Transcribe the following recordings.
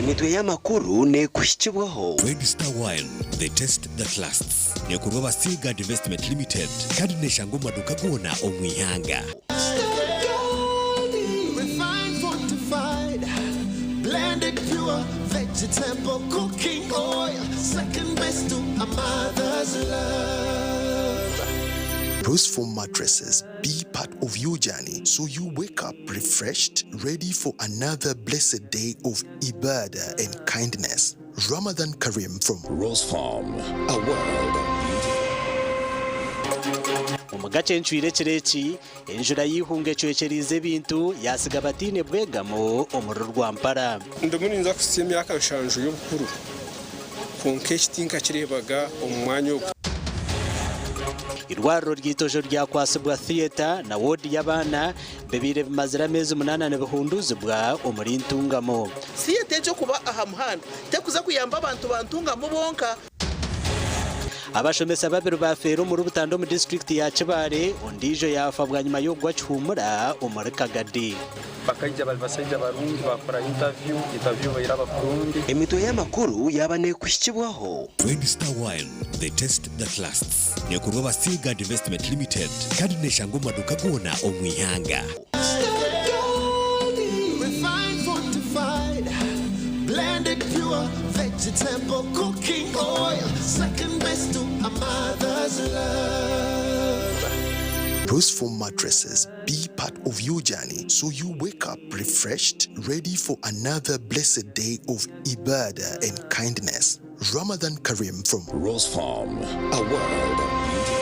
Emitwe y'amakuru neekuhikibwaho. Red Star Wine, the taste that lasts. Neekorwa aba Seaguard Investment Limited kandi neeshangwa omu maduuka goona omu ihanga. Refined, fortified, blended pure vegetable cooking oil, second best to a mother's love. Rose Foam mattresses be part of your journey so you wake up refreshed, ready for another blessed day of ibadah and kindness. Ramadan Kareem from Rose Farm, a world of beauty. Omu gacencwire ekiro eki, enjura y'eihunga ecwekyereize ebintu yaatsiga bataine bwegamo omuri Rwampara. Ndimu ninza kuhitsya emyaka nshanju y'obukuru, kwonka eki tinkakireebaga omu mwanya ogu. Eirwariro ry'eitojo ryakwatsibwa theatre na woodi y'abaana bibaire bimazire ameezi munaana nibihunduuzibwa omuri Ntungamo. Theatre egyo kuba aha muhanda tekuza kuyamba abantu ba Ntungamo bonka. Abashomesa babiri bafeera omuri Butanda omu disiturikiti ya Kibaale, ondiijo yaafa bwanyima y'okugwa kihuumura omuri Kagadi. Bakaija bari basaija barungi bakora interview, interview bairaba kurungi. Emitwe y'amakuru yaaba neekuhikibwaho. Red Star Wine, the taste that lasts. Neekorwa aba Seaguard Investment Limited kandi neeshangwa omu maduuka goona omu ihanga. Star Gold, refined, fortified, blended pure vegetable cooking oil, second best to a mother's love. Rose Foam mattresses be part of your journey so you wake up refreshed, ready for another blessed day of ibadah and kindness. Ramadan Kareem from Rose Farm, a world of beauty.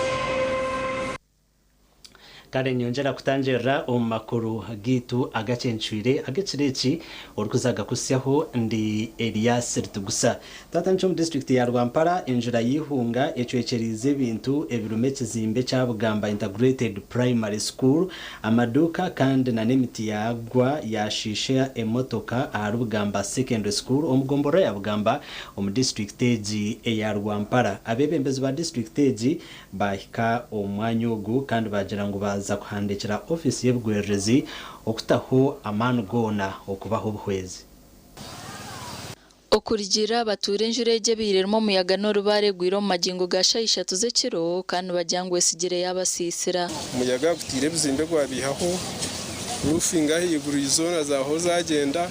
Kare nyongyera kutangirira omu makuru gaitu agacencwire ag'ekiro eki, orikuza kugakuhitsyaho ndi Elias Ritugusa. Twatandikira omu disiturikiti ya Rwampara, enjura y'eihunga ecwekyereize ebintu ebirimu ekizimbe ekya Bugamba Integrated Primary School, amaduuka kandi na n'emiti yaagwa yashiisha emotoka ahari Bugamba Secondary School omu gomborora ya Bugamba omu disiturikiti egi eya Rwampara. Abeebembezi ba disiturikiti egi baahika omu mwanya ogu kandi baagira ngu baaza kuhandiikira ofiisi y'ebigwererezi okutaho amaani goona okubaha obuhwezi. Okurugiirira aha batuura enjura egi ebaire erimu omuyaga n'orubaare egwire omu magingo ga shaaha ishatu z'ekiro kandi nibagira ngu etsigire yaabasiisira. Omuyaga gutaire ebizimbe gwabiihaho roofing ahaiguru zoona zaaho zagyenda,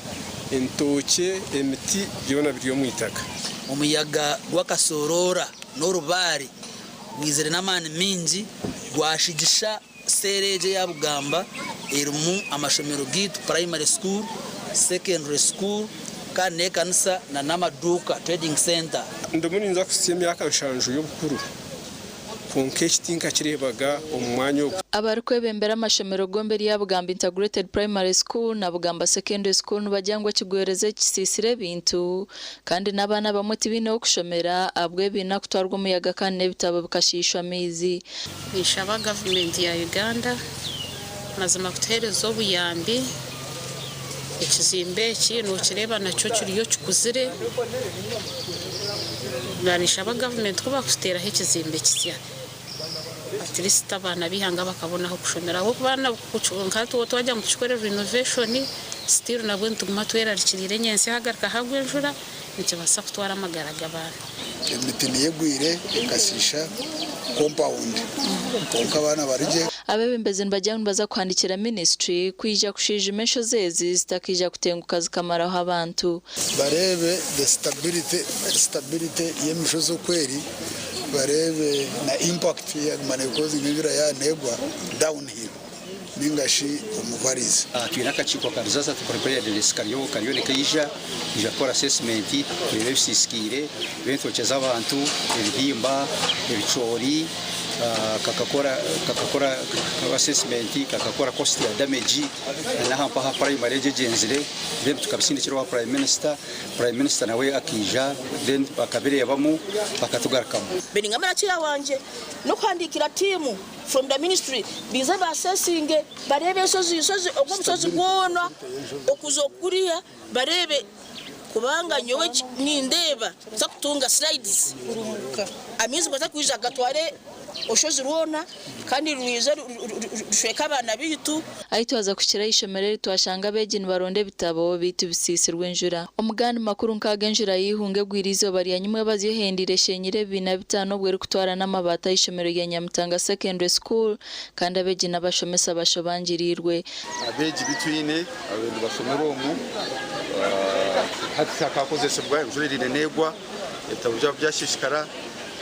entookye, emiti byona biri omu itaka. Omuyaga gw'akasooroora n'orubaare gwizire n'amaani maingi gwashigisha seeri egi eya Bugamba erimu amashomero gaitu, Primary School, Secondary School kandi n'ekanisa na n'amaduuka, Trading Centre. Ndimu ninza kuhitsya emyaka nshanju y'obukuru, kwonka eki tinkakireebaga omu mwanya ogu. Abarikwebembera amashomero gombi erya Bugamba Integrated Primary School na Bugamba Secondary School nibagira ngu ekigwererezi eki kisiisire ebintu kandi n'abaana abamwe tibaine h'okushomera ahabw'ebiina kutwarwa omuyaga kandi n'ebitabo bikashiishwa amaizi. Ninshaba gavumenti ya Uganda mazima kutuheereza obuyambi, ekizimbe eki nokireeba nakyo kiriyo kikuzire, ninshaba gavumenti ku bakututeeraho ekizimbe kisya at least abaana b'eihanga bakabona ah'okushomera ahabw'okuba nka twagira ngu tukikore renovation still nabwo nituguma twerarikiriire nyentsya hagaruka hagwa enjura nikibaasa kutwara amagara g'abaana. Emiti niyo egwire ekashiisha compound kwonka abaana bari gye. Abeebembezi nibagira ngu nibaza kuhandiikira minisiture kwija kushwijuma enshozi ezi zitakaija kutenguka zikamaraho abantu. Bareebe the stability stability y'emishozi oku eri, bareebe na impact ei yaguma nekozinga enjura yaaba neegwa downhill. Ninga shi omu valleys. Twine akakiiko ka Disaster Preparedness kariyo kariyo nikaija kwija kukora assessment kureeba ebisiisikaire, eb'entookye z'abantu, ebihimba, ebicoori, kakakora kakakora assessment, kakakora cost ya damage n'aha mpaha primary egyo egyenzire then tukabisindikira owa Prime Minister, Prime Minister nawe akaija then bakabireebamu bakatugarukamu. Beningamara kira wangye n'okuhandiikira tiimu from the ministry baije ba assessinge bareebe enshozi nshozi ogwo omushozi gwona okuza kuriya bareebe Kubanga nyowe nindeeba tuza kutunga slides amaizi gaza kwija gatware oshozi rwona kandi rwije rushweke abaana baitu. Ahi twaza kuhikira aha ishomero eri twashanga abeegi nibaronda ebitabo beitu bisiisirwe enjura. Omu gandi makuru nk'aga enjura y'eihunga egwire eizooba rya nyimwebazi ehendeire eshenyire ebibiina bitaano obwo erikutwara n'amabaati aha ishomero rya Nyamitanga Secondary School kandi abeegi n'abashomesa bashobangiriirwe. Abeegi bi twine ababaire nibashomera omu hati tihakaakozesibwa, enjura eriire neegwa, ebitabo byabo byashiishikara,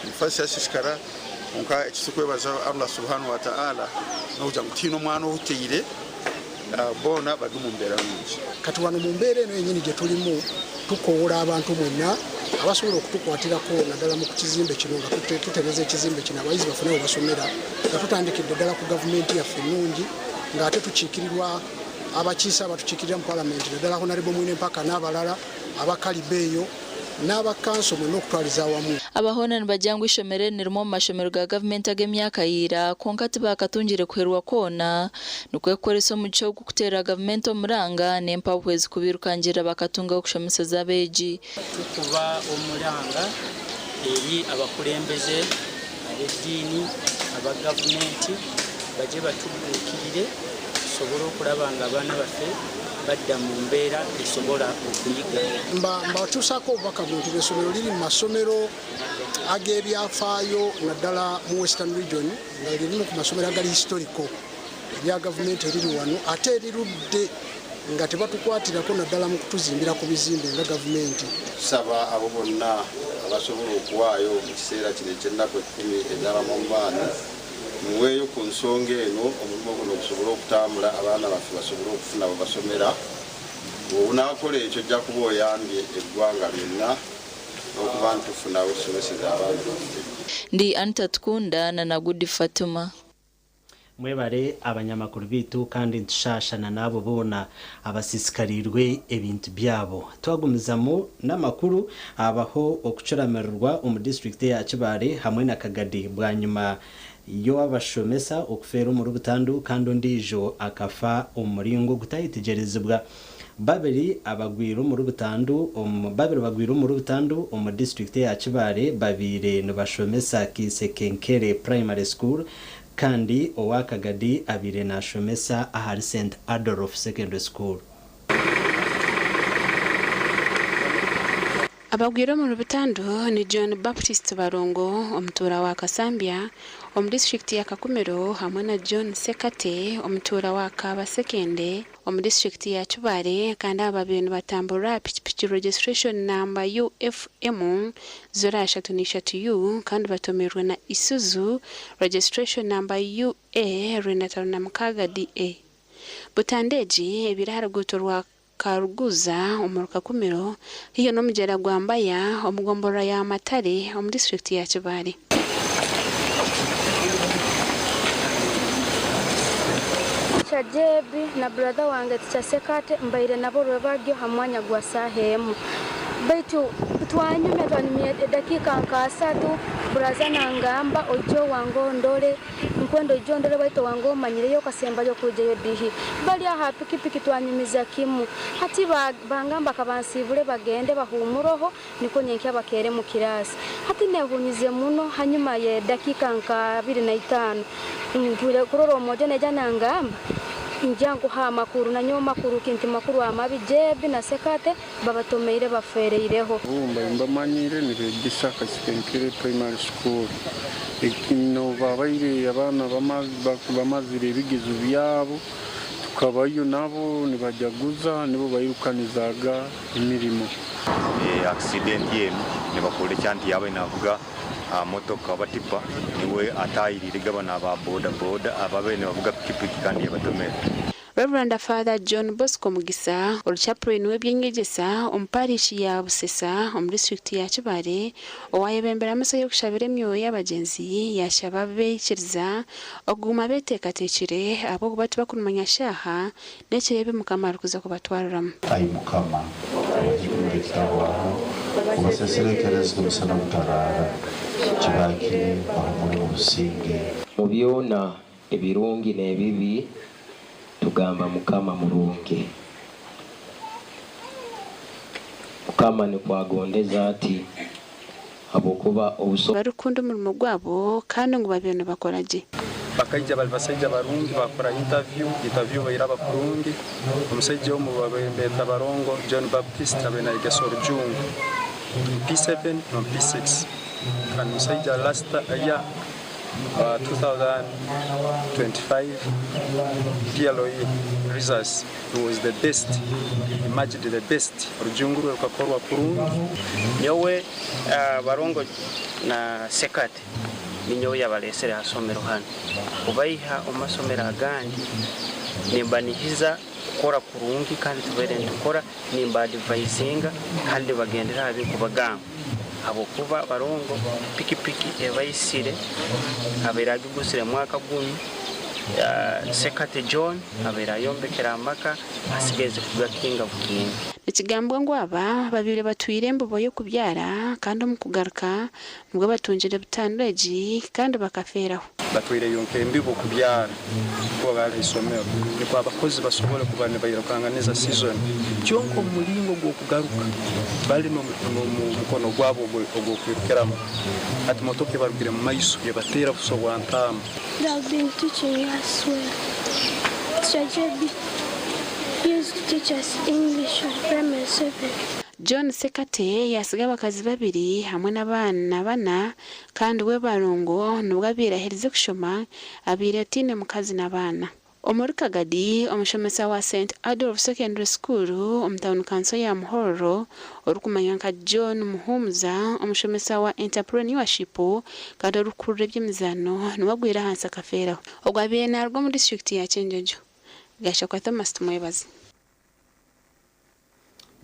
emifariso yashiishikara kwonka eki turikwebaza Allah Subhanahu wa Ta'ala n'okugira ngu tihaine omwana ohutaire, boona bari omu mbeera nungi. Kati wano mu mbeera eno yenyini gye tulimu, tukowoola abantu mwenna abasobola okutukwatirako naddala mu ku kizimbe kino nga tutereza ekizimbe kino abayizi bafune we basomera nga tutandikidde ddala ku gavumenti yaffe ennungi ng'ate tukiikirirwa abakiise abatukiikirira mu palamenti naddala Honarebo Mwine Mpaka n'abalala aba kaliba eyo n'aba kkanso mwenna okutwaliza awamu. Aba hoona nibagira ngu eishomero eri ni rimwe omu mashomero ga gavumenti ag'emyaka ya ira kwonka tibaakatungire kuherwa kwona, nikwo kukoresa omugisha ogu kuteerera gavumenti omuranga n'empa buhwezi kubairukangirira bakatunga ah'okushomeseza abeegi. Tukuba omuranga eri abakurembeze ab'ediini, aba gavumenti bagye batubuukirire tusobole okuraba nga abaana baffe badda mu mbeera esobola okuyiga. Mbatuusaako obubaka buno nti essomero liri mu masomero ag'ebyafaayo naddala mu Western Region nga lye limu ku masomero agali historical erya gavumenti eriri wano ate erirudde nga tebatukwatirako naddala mu kutuzimbira ku bizimbe nga gavumenti. Tusaba abo bonna abasobola okuwaayo mu kiseera kino eky'ennaku ekkumi eza Ramadhan muweeyo ku nsonga eno omulimu guno gusobole okutambula abaana baffe basobole okufuna we basomera. Bw'onaakola ekyo ojja kuba oyambye eggwanga lyonna okuba nti tufuna we tusomeseza abaana baffe. Ndi Anita Tukunda na Nagudi Fatuma. Mwebare abanyamakuru baitu kandi nitushaasha na n'abo boona abasiisikariirwe ebintu byabo. Twagumizamu n'amakuru, habaho okucuramirirwa omu disiturikiti eya Kibaale hamwe na Kagadi bwanyima y'owabashomesa okufeera omuri butandu kandi ondiijo akafa omu muringo ogutayetegyerezibwa. Babiri abagwire omuri butandu babiri bagwire omuri butandu omu disiturikiti eya Kibaale babaire nibashomesa Kisekenkere Primary School Kandi owa Kagadi abaire nashomesa ahari Saint Adolf Secondary School. Abagwire omuri butandu ni John Baptist Barongo omutuura wa Kasambya omu disiturikiti ya Kakumiro hamwe na John Ssekate omutuura wa Kabasekende omu disiturikiti ya Kibaale kandi aba babaire nibatamburira aha pikipiki registration number UFM 033U kandi batomeirwe na Isuzu registration number UA 956 DA. Butanda egi ebaire aha ruguuto rwa Karuguza omuri Kakumiro haihi n'omugyera gwa Mbaya omu gomborora ya Matare omu disiturikiti ya Kibaale. Teacher JB na brother wange Teacher Sekate mbaire nabo rwebagyo ha mwanya gwa saaha emu. Baitu twanyumya twanyumya edakiika nka asatu, buraza nangamba oije owange ondore, nkwenda oije ondore baitu owange omanyireyo okasembayo kwijayo dihi. Bali aho ha pikipiki twanyumiza kimu. Hati bangamba kabansiibure bagende bahumuroho Nikwo nyenkya bakeere mu kiraasi. Hati nehunyize muno hanyuma y'edakiika nka 25 mpwire kurora omwojo naija nangamba, Ngya nkuhe amakuru. Nanyowe makuru ki? Nti makuru amabi, Jebi na Sekate babatomeire bafeereireho. Obu mbaire mbamanyire nibegyesa Kasikenkere Primary School. N'obu babaire abaana bamazire ebigezo byabo, tukabayo nabo nibajaguza, nibo bairukanizaaga emirimo. Accident enu nibakorekya nti yaaba navuga motoka oba tipa niwe atahiriire gabana aba boda boda ababaire nibavuga pikipiki kandi yabatomera. Rev. Father John Bosco Mugisa, ori Chaplain w'eby'enyegyesa omu Parish ya Busesa omu disiturikiti ya Kibaale, owaayebembera misa y'okushabira emyoyo y'abagyenzi yaashaba abaikiriza okuguma beeteekateekire ahabw'okuba tibakumanya shaaha N'ekiro ebi Mukama arikuza kubatwariramu. Ai Mukama, obahe ekirungi ekitahwaho, obaseserekereze omusana ogutaraara, kibaakire bahuumure omu businge. Mu byona ebirungi n'ebibi, tugamba Mukama murungi. Mukama nikwo agondeze ati, habwokuba obuso. Barikukunda omurimo gwabo kandi ngu babaire nibakora gye. Bakaija bari basaija barungi bakora interview, interview bairaba kurungi. Omusaija omwe babaire nibeeta Barongo John Baptist abaire nayegesa orujungu omu P7 n'omu P6 kandi omusaija last year 2025 PLE results he was the best, he emerged the best, orujungu rwe rukakorwa kurungi. Nyowe Barongo na Sekate ninyowe yabareesire aha somero hanu kubaiha omu masomero agandi nimbanihiza kukora kurungi kandi tubaire nitukora nimba adivayizinga kandi nibagendera aha binkubagamba ahabw'okuba Barongo pikipiki ebaisire abaire agiguzire mwaka gunu, Sekate John abaire ayombekere amaka asigaize kugakinga bukinga. Nikigambwa ngu aba babaire batwire embibo y'okubyara kandi omu kugaruka nibwo batungire butandu egi kandi bakafeeraho. Batwireyo nk'embibo kubyara kuba bari aha isomero nikwo abakozi basobole kuba nibairukanganiza sizoni. Kyonka omu muringo gw'okugaruka bari n'omu mukono gwabo ogw'okwirukiramu. Hati motoka ebarugire mu maiso ebateera buso bwa ntaama. They have been teaching us well. Teacher JB used to teach us English at primary 7. John Ssekate yaatsiga abakazi babiri hamwe n'abaana bana kandi we Barongo nibwo abaire aherize kushoma abaire ataine mukazi n'abaana. Omuri Kagadi, omushomesa wa Saint Adolf Secondary School omu tauni kanso ya Muhorro orikumanywa nka John Muhumuza, omushomesa wa Entrepreneurship kandi orikukurira eby'emizaano niwe agwire ahansi akafeeraho. Ogwo abaire naaruga omu disiturikiti ya Kyenjojo. Gashakwa Thomas Tumwebaze.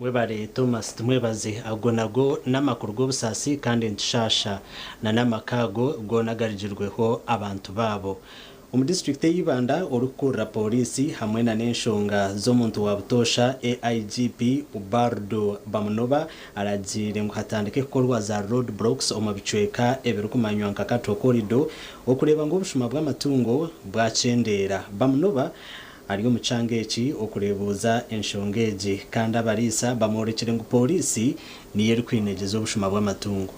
Webare Thomas Tumwebaze, ago nago n'amakuru g'obusaasi kandi nitushaasha na n'amaka ago goona agarugirweho abantu baabo. Omu disiturikiti eya Ibanda, orikukurira Pooriisi hamwe na n'enshonga z'omuntu wa butoosha AIGP Ubaldo Bamunoba aragiire ngu hatandike kukorwa za road blocks omu bicweka ebirikumanywa nka Cattle Corridor okureeba ngu obushuma bw'amatungo bwakyendeera. Bamunoba Ari omu kyanga eki okureebuuza enshonga egi kandi abariisa bamworekire ngu pooriisi niyo erikwinegyeza obushuma bw'amatungo.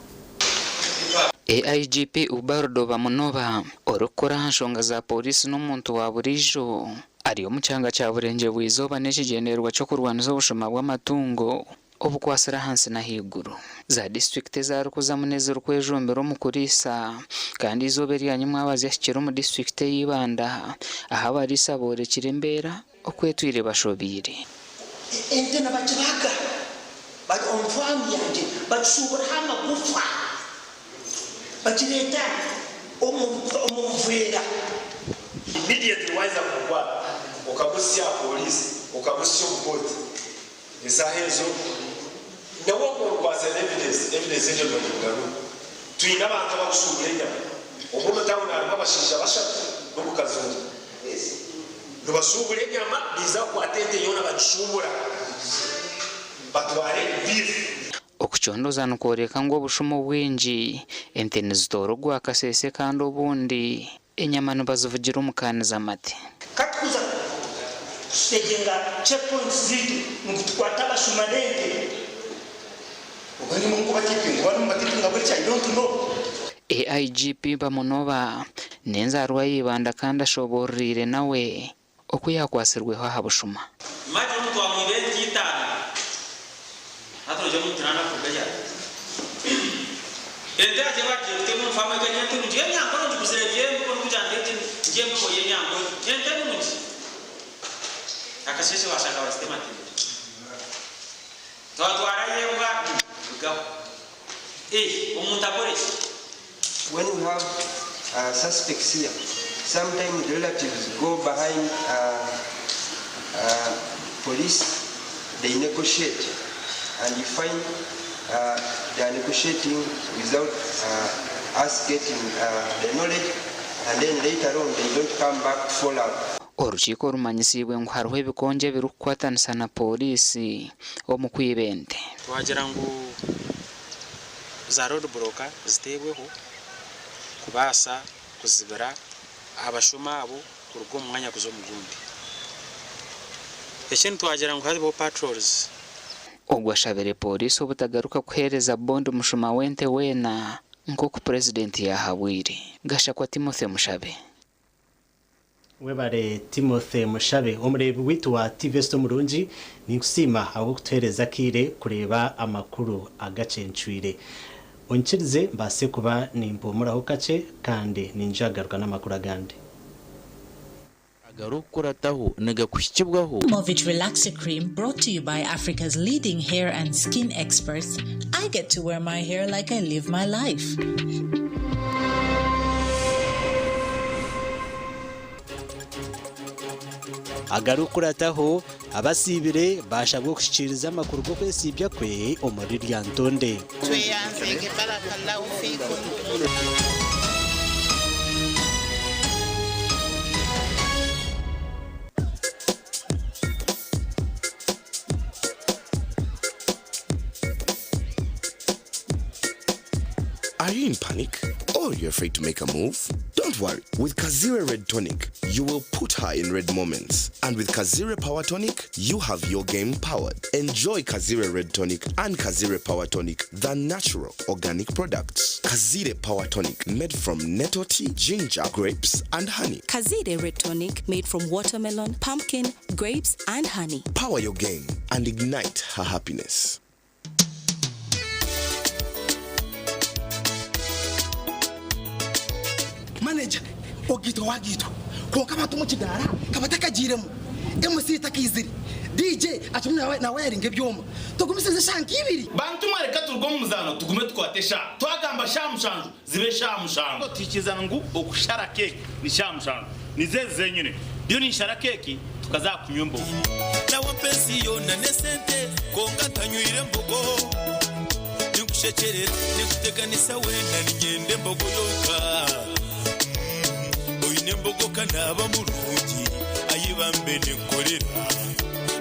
AIGP Ubaldo Bamunoba, orikukora aha nshonga za pooriisi n'omuntu wa buriijo, ari omu kyanga kya Burengye-bw'eizooba n'ekigyendererwa ky'okurwanisa obushuma bw'amatungo obukwatsire ahansi n'ahaiguru. Za disiturikiti ezi arikuzamu n'ezirikwejumbira omu kuriisa kandi eizooba erya nyimwabazyo ahikire omu disiturikiti eya Ibanda ahu abariisa boorekire embeera oku etwire ebashobeire. Ente nibagibaga bari omu faamu yangye, bagishuuburaho amagufa, bagireeta omu buveera. Immediately waheza kumukwata okamuhitsya aha pooriisi, okamuhitsya omu kooti, Esaaha ezo nawe okuba orikwatsire na evidence, evidence egyo nibagimugarura. Twine abantu abakushuubura enyama. Omwe omu town harimu abashaija bashatu n'omukazi omwe. Nibashuubura enyama baija kukwata ente yoona bagishuubura batware beef. Okucondooza nikworeka ngu obushuma obwingi, ente nizitoora ogwa kasese kandi obundi Enyama nibazivugira omu kaani z'amate. Ka tukuza kusteginga check points zaitu ngu tukwate abashuma b'ente. Oba nimwe mukubatipinga oba nimubatipinga buri ki I don't know. AIGP Bamunoba n'enzaarwa ya Ibanda kandi ashoboororeire nawe oku yaakwatsirweho aha bushuma. Imagine omuntu wamwiba ente itano hati noija omutirana kuruga ryari? Ente yangye bagiye kutema omu faamu eka eri ente nungi y'enyankore ngiguzire eri embogo ndikugira nti egi ngiyo embogo y'enyankore ente nungi akasheeshe bashanga bagitematemire twatwarayo embwa rugaho eeh omuntu akore ki? When we have suspects here, sometimes the relatives go behind police, they negotiate and you find they are negotiating without us getting the knowledge and then later on they don't come back to follow up. Orukiiko rumanyisiibwe ngu hariho ebikongye ebirikukwatanisa na pooriisi omu kwiba ente. Twagira ngu za road block ziteebweho kubaasa kuzibira abashuma abo kuruga omu mwanya kuza omu gundi. Ekindi twagira ngu habeho patrols. Ogu ashabire Pooriisi obutagaruka kuheereza bond mushuma w'ente weena nk'oku Purezidenti yaahabwire. Gashakwa Timothy Mushabe. Webare Timothy Mushabe. Omureebi waitu wa TV Esita omurungi, ninkusiima ahabw'okutuheereza akaire kureeba amakuru agacencwire. Onyikirize mbaase kuba nimpuumuraho kakye kandi niinyija kugaruka n'amakuru agandi. Agarikukurataho nigakuhikibwaho. Movit Relaxer Cream brought to you by Africa's leading hair and skin experts, I get to wear my hair like I live my life. Agarikukurataho, abasiibire baashabwa okuhikiiriza amakuru g'okwesiibya kwe omuri Lyantonde. Tweyanzege barakallahu fikum. Are you in panic or you're afraid to make a move? Don't worry. With Kazire Red Tonic, you will put her in red moments. And with Kazire Power Tonic, you have your game powered. Enjoy Kazire Red Tonic and Kazire Power Tonic, the natural organic products. Kazire Power Tonic, made from nettle tea, ginger, grapes, and honey. Kazire Red Tonic made from watermelon, pumpkin, grapes, and honey. Power your game and ignite her happiness. Manager ogaitwa wagaitwa kwonka abantu omu kidaara ka batakagiiremu, MC takaizire, DJ akirimu nawayaringa ebyoma. Tugumisirize eshaaha nk'ibiri. Bantu mwe reka turuge omu muzaano tugume tukwate eshaaha. Twagamba shaaha mushanju zibe eshaaha mushanju. Tuhikirizana ngu okushara keeki ni shaaha mushanju. Nizo ezi zenyine. Ndiyo ninshara keeki tukaza aha kunywa embogo. Nawe ensi yoona n'esente kwonka ntanywire mbogo. Ninkushekyerera ninkuteganisa weena niinyenda embogo yonka. Oine embogo ka naaba murungi ayi bambe ninkukorera.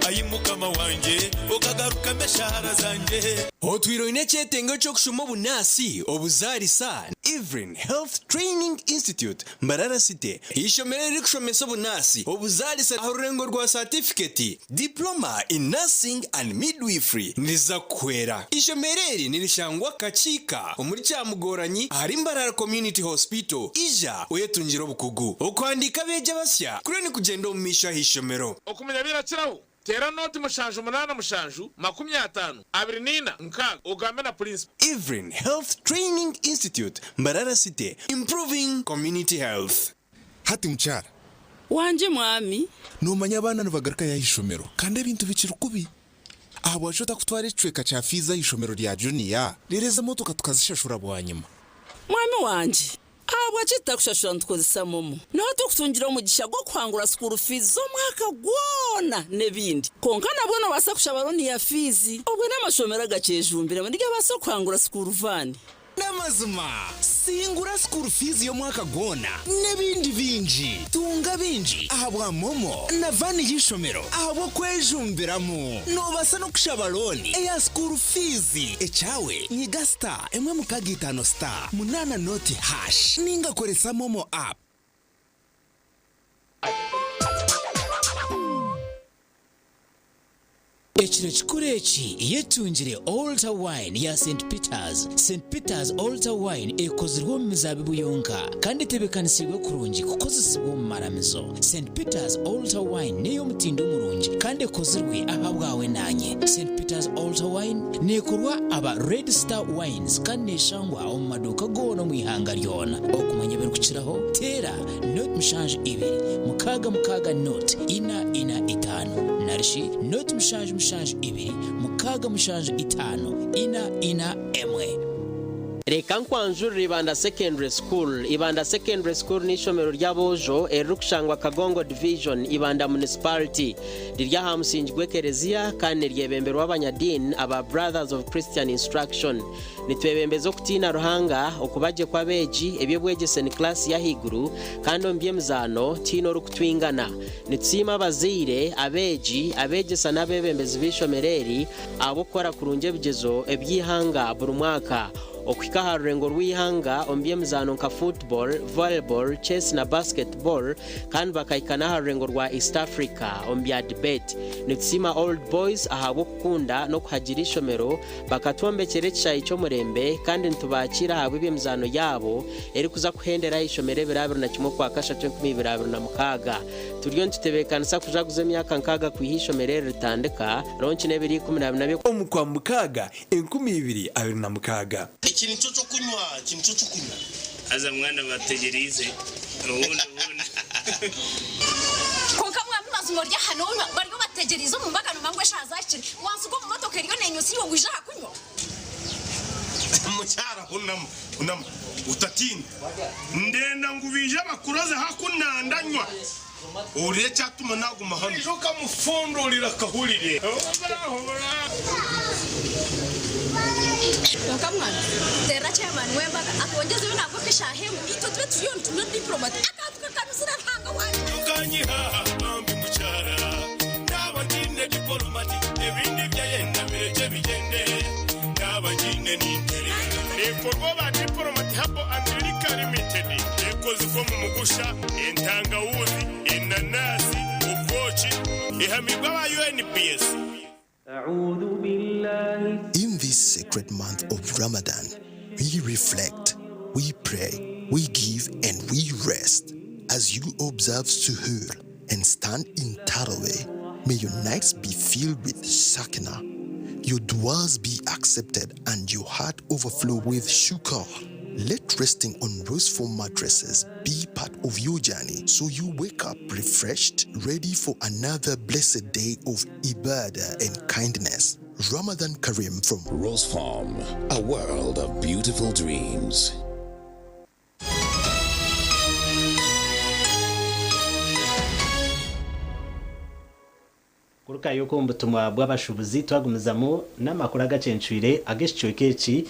Ayi mukama wangye okagarukamu eshaara zangye. Otwire oine ekyetengo ky'okushoma obunaasi, obuzaarisa, Evelyn Health Training Institute, Mbarara City, eishomero eririkushomesa obunaasi, obuzaarisa aha rurengo rwa saatifiketi, Diploma in Nursing and Midwifery, niriza kukuhwera. Eishomero eri nirishangwa Kakiika omuri Kyamugoranyi ahari Mbarara Community Hospital. Ija oyetungire obukugu. Okuhandiika abeegi abasya kuriyo nikugyenda omu maisho aha ishomero. Okumanya birakiraho, teera nooti 7 8 7 50 24 6 ogambe na purinsipo. Evelyn Health Training Institute, Mbarara City, Improving Community Health. Hati mukyara. Wangye mwami. Noomanya abaana nibagarukayo aha ishomero kandi ebintu bikiri kubi. Ahabwaki otakutwara ekicweka kya fiizi aha ishomero rya juniya reero ezi emotoka tukazishashura bwanyima? Mwami wangye, ahabwaki tutakushashura nitukozesa momo? Niho turikutungira omugisha gw'okuhangura school fees z'omwaka gwona n'ebindi. Kwonka nabwo noobaasa kushaba looni ya fiizi. Obwe n'amashomero agakyejumbiremu nigabaasa kuhangura school van. N'amazima, singura school fees y'omwaka gwona n'ebindi bingi. Tunga bingi ahabwa momo na van y'eishomero ahabw'okwejumbiramu. Noobaasa n'okushaba looni eya school fees. Ekyawe nyiga star emwe mukaaga itaano star munaana nooti hash ninga koresa momo app. Ekiro kikuru eki yetungire Altar Wine ya Saint Peters. Saint Peters Altar Wine ekozirwe omu mizaabibu yonka kandi etebeekanisiibwe kurungi kukozesibwa omu maramizo. Saint Peters Altar Wine n'ey'omutindo murungi kandi ekozirwe ahabwawe naanye. Saint Peters Altar Wine neekorwa aba Red Star Wines kandi neeshangwa omu maduuka goona omu ihanga ryona. Okumanya ebirikukiraho, teera nought mushanju ibiri mukaaga mukaaga nought ina ina itaano narishi nought mushanju mushanju ibiri mukaaga mushanju itaano ina ina emwe. Reka nkwanjurire Ibanda Secondary School. Ibanda Secondary School n'eishomero ry'aboojo eririkushangwa Kagongo Division, Ibanda Municipality. Riri aha musingi gw'ekereziya kandi niryebemberwa abanyadiini aba Brothers of Christian Instruction. Nitwebembeza okutiina Ruhanga, okuba gye kw'abeegi, eby'obwegyese ni kilaasi y'ahaiguru kandi omu by'emizaano tihaine orikutwingana. Nitusiima abazaire, abeegi, abeegyesa n'abeebembezi b'eishomero eri ahabw'okukora kurungi ebigyezo eby'eihanga buri mwaka. Okuhika aha rurengo rw'eihanga omu by'emizaano nka football, volleyball, chess na basketball kandi bakahika n'aha rurengo rwa East Africa omu bya debate. Nitusiima Old Boys ahabw'okukunda n'okuhagira eishomero bakatwombekyera ekishaayi ky'omurembe kandi nitubakiira ahabw'eby'emizaano yaabo erikuza kuhendera aha ishomero ebiro 21 Okwakashatu 2026. Turiyo nitutebeekanisa kujaguza emyaka nkaaga kwiha eishomero eri ritandika, ronki n'ebiro 14 by'oku. Omu Kwamukaaga 2026. Eki nikyo ky'okunywa, eki nikyo ky'okunywa. Haza mwana bategyereize obundi obundi. Kwonka mwami mazima ori aha nonywa bariyo bategyereize omu mbaga nomanya ngu eshaaha zahikire wansiga omu motoka eriyo nenywa iwe waija aha kunywa. Mukyara hunama, hunama, otatiina. Ndenda ngu baije bakuroze haku nandanywa. Ohurire ekyatuma naguma hanu. Oija okamufundurira akahurire. Kwonka mwana terera chairman w'embaga atwongyezeyo nangwa nk'eshaaha emwe itwe tube turiyo nitunywa diplomat akantu kakanuzire Ruhanga wangye. Tokanyiha bambi mukyara naba ngiine dipolomati ebindi byayenda birekye bigyende naba ngiine ninterera. Neekorwa aba Diplomat Herbal and Liquor Limited. Ekozirwe omu mugusha, entangawuuzi, enanaasi, obwoki. Ehamiibwe aba UNBS. In this sacred month of Ramadan, we reflect, we pray, we give, and we rest. As you observe Suhoor and stand in Taraweh, may your nights be filled with Sakina, your duas be accepted, and your heart overflow with shukr. Let resting on roseful mattresses be part of your journey so you wake up refreshed, ready for another blessed day of ibadah and kindness. Ramadan Kareem from Rose Farm, a world of beautiful dreams. Kurukayo okwo omu butumwa bw'abashuubuzi twagumizamu n'amakuru agacencwire ag'ekicweka eki.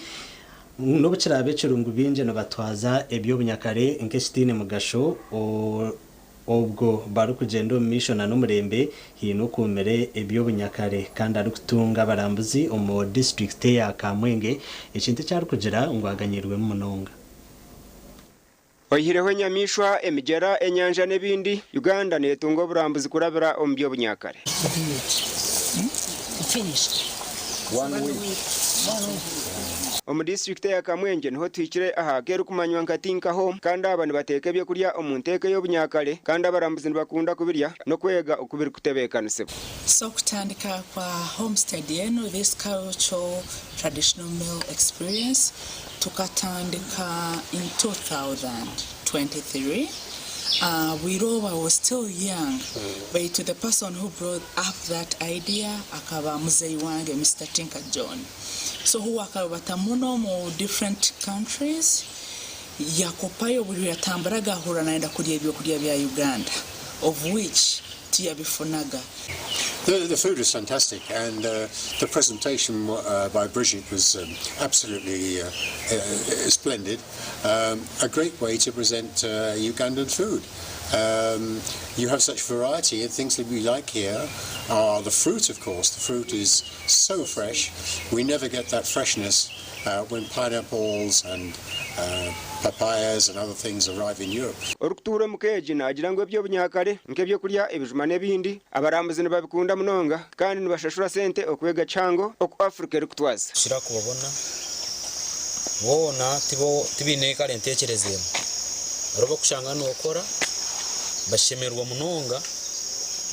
N'obu kiraabe kiri ngu baingi nibatwaza eby'obunyakare nk'ekitaine mugasho, obwo barikugyenda omu maisho n'omurembe, haine okuumire eby'obunyakare kandi arikutunga abarambuzi omu disiturikiti eya Kamwenge, ekintu eki arikugira ngu aganyirwemu munonga. Oihireho enyamaishwa, emigyera, enyanja n'ebindi, Uganda neetunga oburambuzi kurabira omu by'obunyakare. Omu disiturikiti eya Kamwengye niho tuhikire aha k'erikumanywa nka Tinka Home kandi aba nibateeka ebyokurya omu nteeka ey'obunyakare kandi abarambuzi nibakunda kubirya n'okwega oku birikutebeekanisibwa. So okutandika kwa homestead enu, this cultural traditional meal experience, tukatandika in 2023 bwire obu I was still young baitu the person who brought up that idea akaba muzeyi wange Mister Tinka John so huwe akarubata muno omu different countries yakopayo buri yatamburaga ahurra nayenda kurya ebyokurya bya Uganda of which tiyabifunaga. The, the food was fantastic, and the presentation by Bridget was absolutely splendid. A great way to present Ugandan food. You have such variety, and things that we like here are the fruit, of course. The fruit is so fresh. We never get that freshness when pineapples and papayas and other things arrive in Europe. Orikutuura omu ka egi naagira ngu eby'obunyakare nk'eby'okurya, ebijuma n'ebindi, abarambuzi nibabikunda munonga kandi nibashashura sente okwega kihango oku Africa erikutwaza. Tukira kubabona boona tibaine kare enteekyereza emwe. Hariho obu orikushanga nookora bashemererwa munonga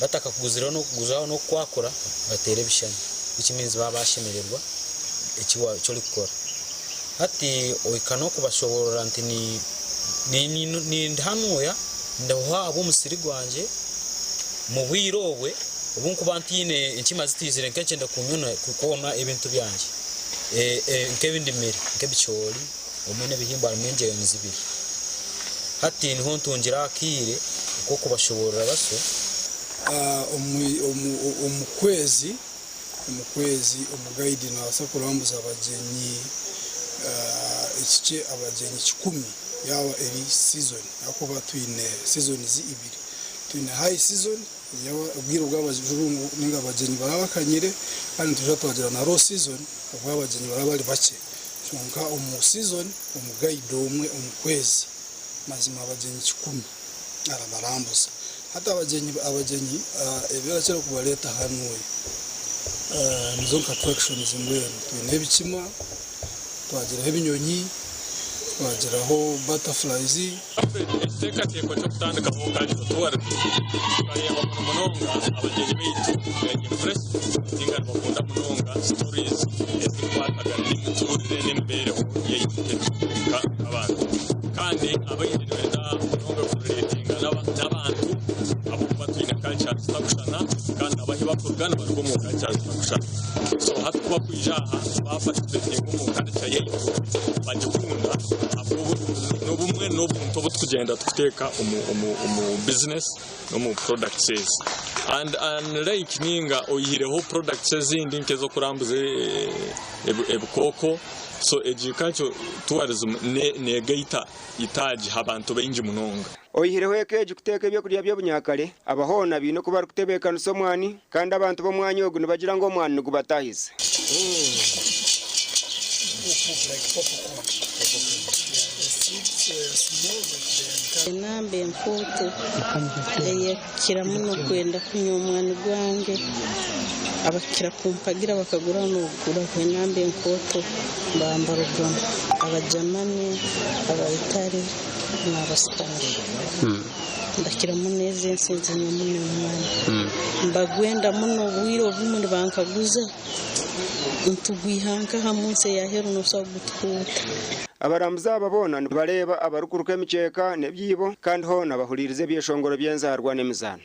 batakakuguzireho n'okuguzaho n'okukwakura bateera ebishushani which means baaba bashemererwa eki orikukora. Hati ohika n'okubashoboorora nti nindihanuuya ndahuha ahabw'omusiri gwangye mu bwire obwe obu nkuba ntaine enkima zitaizire nk'ekyenda kwona ebintu byangye nk'ebi ndimire nk'ebicoori obumwe n'ebihimba harimu engyenzi ibiri. Hati niho ntungira akaire k'okubashoboorora basyo. Omu kwezi, omu kwezi omugaidi naabaasa kurambuza abagyenyi Ekikye abagyenyi kikumi yaaba eri sizoni ahakuba twine sizonizi ibiri. Twine hayi sizoni obwire obu abajungu ninga abagyenyi baraba bakanyire kandi nitwija twagira na low sizoni obu abagyenyi baraba bari bakye. Kyonka omu sizoni omugayidi omwe omu kwezi mazima abagyenyi kikumi arabarambuza. Hati abagyenyi abagyenyi ebirakira kubareeta hanuya nizo nka attractions mbwenu twine ebikima. Twagiraho ebinyonyi, twagiraho butterflies. Ekiteekateeko ky'okutandikaho Cultural Tourism tukareeba muno munonga abagyenyi baitu they are impressed ninga nibakunda munonga stories ezirikukwatagana n'emituurire n'emibeereho yaitu nk'abantu kandi abaingi nibenda munonga kurelatinga n'abantu ahabw'okuba twine culture zitarikushushana kandi nabo ahu barikuruga nibaruga omu culture zitarikushushana. So hati ku bakwija aha baparticipatinga omu culture yaitu bagikunda n'obumwe n'obuntu obu tukugyenda tukuteeka omu omu omu business n'omu products ezi and unlike ninga oyihireho products ezindi nk'ezokurambuza ebikooko so egi culture tourism negaita itaagi ha bantu baingi munonga. Oyihireho eka egi kuteeka ebyokurya by'obunyakare, aba hoona baine oku barikutebeekanisa omwani, kandi abantu b'omwanya ogu nibagira ngu omwani nigubatahiza. Enamba enkooto eyekukira muno kwenda kunywa omwani gwange abakukira kumpagira bakagura noguraho enamba enkooto bambarugamu Abajamani, Abaitale. N'abasitaani. Mbakira muno ezi ensi nzinywa muno omwani. Mbagwenda muno obwire obumu nibankaguza ntugwiha nkaha munsi eyaheru nosobora kugutukuuta. Abarambuzi aba boona nibareeba abarikuruka emikyeka n'ebyibo kandi hoona bahuriiriza ebyeshongoro by'enzaarwa n'emizaano.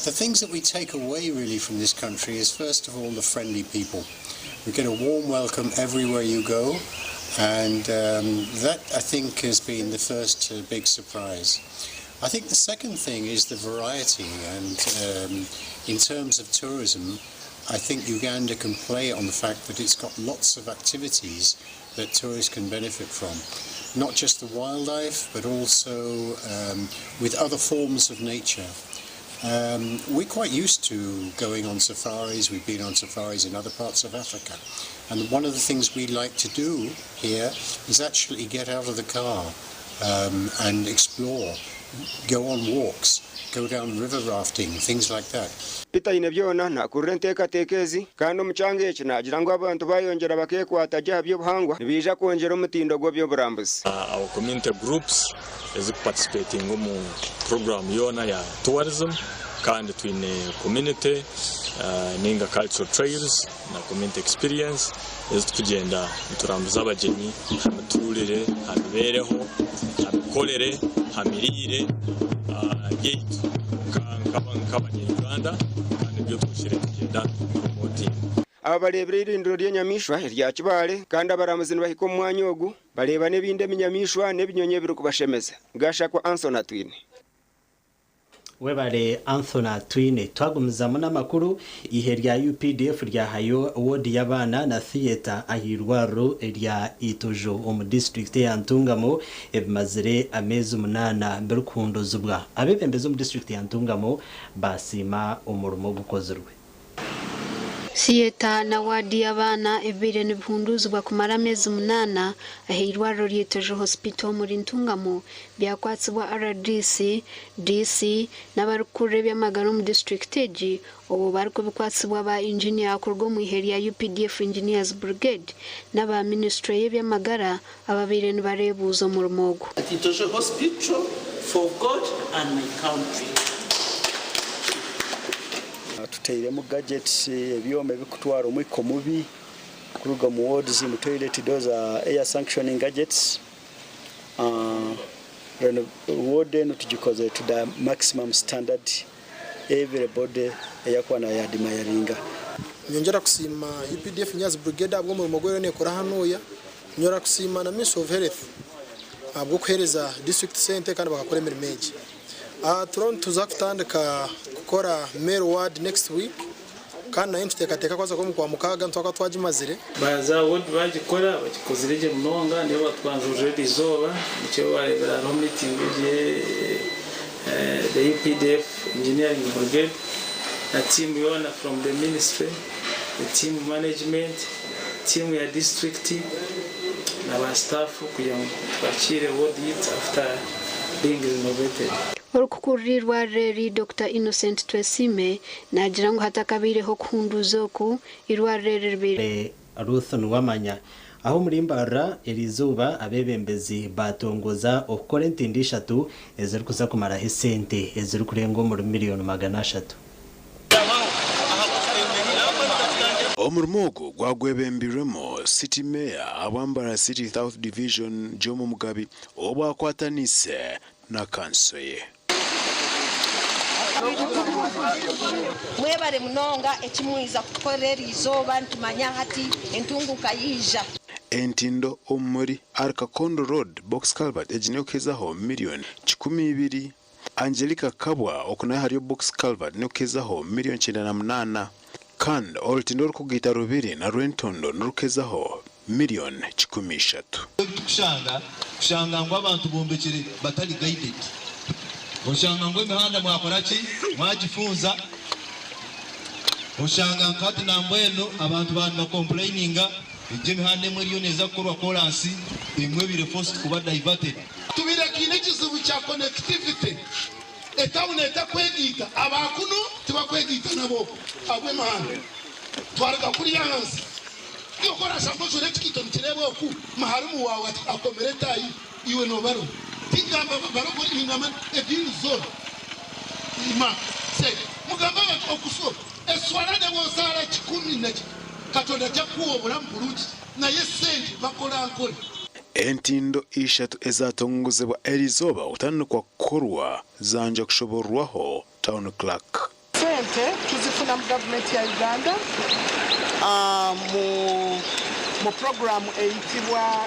The things that we take away really from this country is first of all the friendly people. We get a warm welcome everywhere you go and um, that I think has been the first uh, big surprise. I think the second thing is the variety and um, in terms of tourism I think Uganda can play on the fact that it's got lots of activities that tourists can benefit from. Not just the wildlife, but also um, with other forms of nature. Um, we're quite used to going on safaris. We've been on safaris in other parts of Africa. And one of the things we like to do here is actually get out of the car um, and explore, go on walks, go down river rafting, things like that. Peter Ainebyona nakurira enteekateeka ezi kandi omu kyanga eki naagira ngu abantu bayongyera bakekwata gye aha by'obuhangwa nibaija kwongyera omutindo gw'eby'oburambuzi. Our community groups ezikuparticipatinga omu program yoona ya tourism kandi twine community ninga cultural trails na community experience ezi tukugyenda niturambuza abagyenyi ha mituurire, ha mibeereho, ha mikorere, ha miriire yaitu nk'abanya-Uganda kandi nibyo tuhikire nitugyenda nitupromotinga. Aba bareebire eirindiro ry'enyamaishwa erya Kibaale kandi abaramuzi nibahika omu mwanya ogu bareeba n'ebindi eminyamaishwa n'ebinyonyi ebirikubashemeza. Gashakwa Anthony Atwine. Webare Anthony Atwine. Twagumizamu n'amakuru, eihe rya UPDF ryahayo woodi y'abaana na theatre ah'eirwariro erya Itojo omu disiturikiti eya Ntungamo ebimazire ameezi munaana birikuhunduzibwa. Abeebembezi omu disiturikiti ya Ntungamo baasiima omurimo ogukozirwe. Siyeta na waadi y'abaana ebibaire nibihunduuzibwa kumara ameezi munaana ah'eirwariro rya Itojo Hospital omuri Ntungamo byakwatsibwa rdc, DC n'abarikukurira eby'amagara omu disiturikiti egi obwo barikubikwatsibwa ba inginiya kuruga omu ihe rya UPDF Engineers Brigade n'aba minisiture y'eby'amagara ababaire nibareebuuza omurimo ogu. At Itojo Hospital for God and my country. Tutairemu gadgets, ebyoma ebikutwara omwika omubi kuruga omu wards, mu toilet, those are air sanctioning gadgets. Ward enu tugikozire to the maximum standard every body eyakuba nayadimayaringa. Ninyongyera kusiima UPDF Nyazi Brigade ahabw'omurimo ogu eriyo nekora hanuya. Ninyongera kusiima na Ministry of Health ahabw'okuheereza district sente kandi bakakora emirimo egi. Turiyo nituza kutandika kukora male ward next week kandi nayo nituteekateeka kubaasa kuba omu Kwamukaaga nitwaba twagimazire. Baaza ward baagikora, bagikozire gye munonga nibo batwanjurira eri izooba nikyo waareebera hariho meeting egi the UPDF Engineering Brigade na team yoona from the ministry, the team management, team ya district na ba staff kugira ngu twakiire ward yaitu after being renovated. Orikukurira eirwariro eri, Dokita Innocent Twesiime naagira ngu hatakabaireho okuhunduuza oku, eirwariro eri ribaire. Ruth Nuwamanya. Aho omuri Mbarara eriizooba abeebembezi baatongoza okukora entindo ishatu ezirikuza kumaraho esente ezirikurenga omuri miriyoni 300. Omurimo ogu gwagwebembirwemu City Mayor ahabwa Mbarara City South Division Jomo Mugabi obwo akwataniise na kanso ye. Mwebare munonga eki mwiza kutukorera eri izooba nitumanya hati entunguuka yaija. Entindo omuri Arkakondo Road Box Culvert egi n'okuhezaho miriyoni 200. Angelica Kabwa oku nayo hariyo Box Culvert n'okuhezaho miriyoni 98. Kandi orutindo orurikugaita Rubiri na Rwentondo n'orukuhezaho miriyoni 130. Ebitukushanga, kushanga ngu abantu bombekire batari guided. Oshanga ngu emihanda mwakora ki? Mwagifunza. Oshanga nka hati nambwenu abantu ba nibakompureyininga egyo emihanda emwe eriyo neeza kukorwa koransi, emwe ebaire forced kuba diverted. Tubaire twine ekizibu kya connectivity, etawuni etakwegaita, aba kunu tibakwegaita nabo ahabw'emihanda. Twaruga kuriya ahansi, iwe ku orashanga ojwaire ekikaito nikireebwa oku, maharimu waawe akomire etaayi, iwe nooba oriho. Tingamba barokore, ningamba ediini zoona. Ima, say, mugambe abantu okuswa, eswala nebwosaara kikumi na Katonda ajja kukuwa obulamu bulungi naye sente bakora nkole. Entindo ishatu ezatongozibwa erizooba kutandikwa kukorwa zanja kushoborwaho Town Clerk. Sente tuzifuna mu gavumenti ya Uganda mu puroguraamu eyitibwa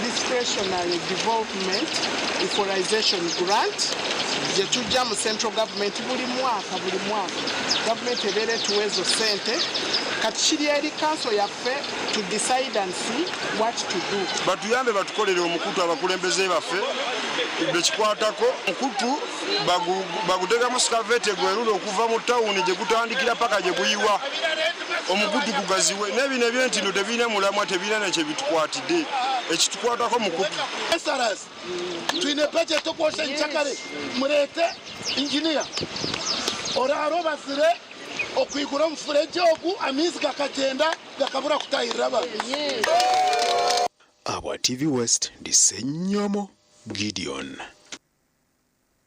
Discretionary Development Equalization Grant gye tuggya mu Central Government buli mwaka buli mwaka. Gavumenti ebeera etuwa ezo sente. Kati kiri eri kanso yaffe to decide and see what to do. Batuyambe batukolere omukutu abakulembeze baffe bekikwatako omukutu baguteekamu sikaveti egwerule okuva mu tawuni gye gutandikira paka gye guyiwa omukutu gugaziwe n'ebino eby'entindo tebirina mulamwa tebirina na kye bitukwatidde ekitukwatako mukutu. SRS, Twine budget okwosha nyenkyakare mureete engineer oraara obazire okwigura omufuregye ogu amaizi gakagyenda gakabura kutahirira abantu. Ahabwa TV West, ndi Ssenyomo Gideon.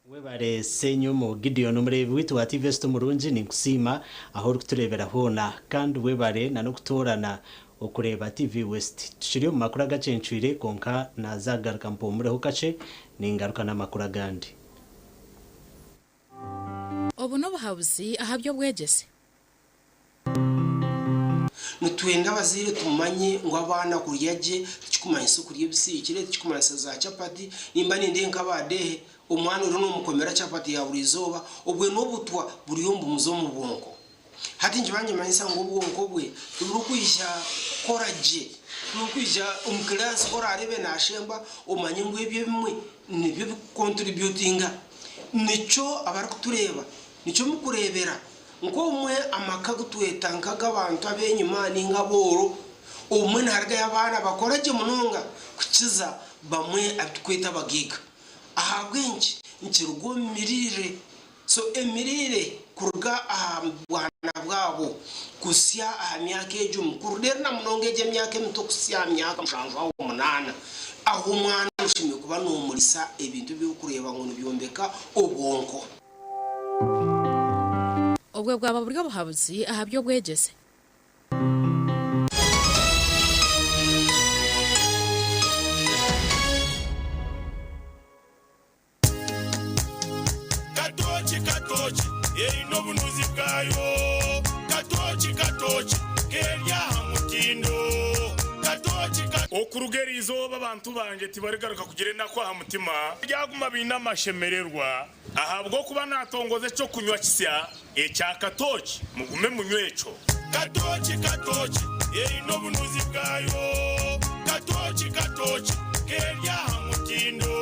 Webare Ssenyomo Gideon omureebi waitu wa TV West omurungi ninkusiima ahu orikutureebera hoona kandi webare na n'okutoorana okureeba TV West. Tukiri omu makuru agacencwire kwonka naaza kugaruka mpumureho kakye ningaruka n'amakuru agandi. Obu n'obuhabuzi aha by'obwegyese. Nitwenda abazaire tumanye ngu abaana kurya gye tikikumanyisa okurya ebisiikire, tikikumanyisa za chapati. Nimba nindeeba nk'abadeehe, omwana oriyo nomukomera chapati ya buri izooba, obwe n'obutwa buriyo nibumuza omu bwonko. Hati nikiba nikimanyisa ngu obwonko bwe tiburikwija kukora gye, tiburikwija omu kiraasi ku oraareebe naashemba omanye ngu ebyo ebimwe nibyo birikukonturibyutinga. Nikyo abarikutureeba, nikyo murikureebera Nk'obumwe amaka agu tweta nk'ag'abantu ab'enyima nainga abooro, obumwe niharugayo abaana bakora gye munonga kukiza bamwe abu turikweta abagaiga. Ahabw'enki? Nikiruga omu miriire. So emiriire kuruga aha bwana bwabo kuhitsya aha myaka egyo mikuru reero na munonga egyo emyaka emito kuhitsya aha myaka mushanju aho munaana, aho omwana oshemereire kuba noomuriisa ebintu ebi orikureeba ngu nibyombeka obwonko. Obwo bwaba buri obuhabuzi aha by'obwegyese. Katooki Katooki eine obunuzi bwayo. Okuruga eri izooba abantu bangye tibarigaruka kugira enaku aha mutima. Baryaguma baine amashemererwa, ahabw'okuba naatongoza eky'okunywa kisya ekya katooki. Mugume munywe ekyo. Katooki, katooki, eine obunuzi bwayo. Katooki, katooki, k'eri aha mutindo.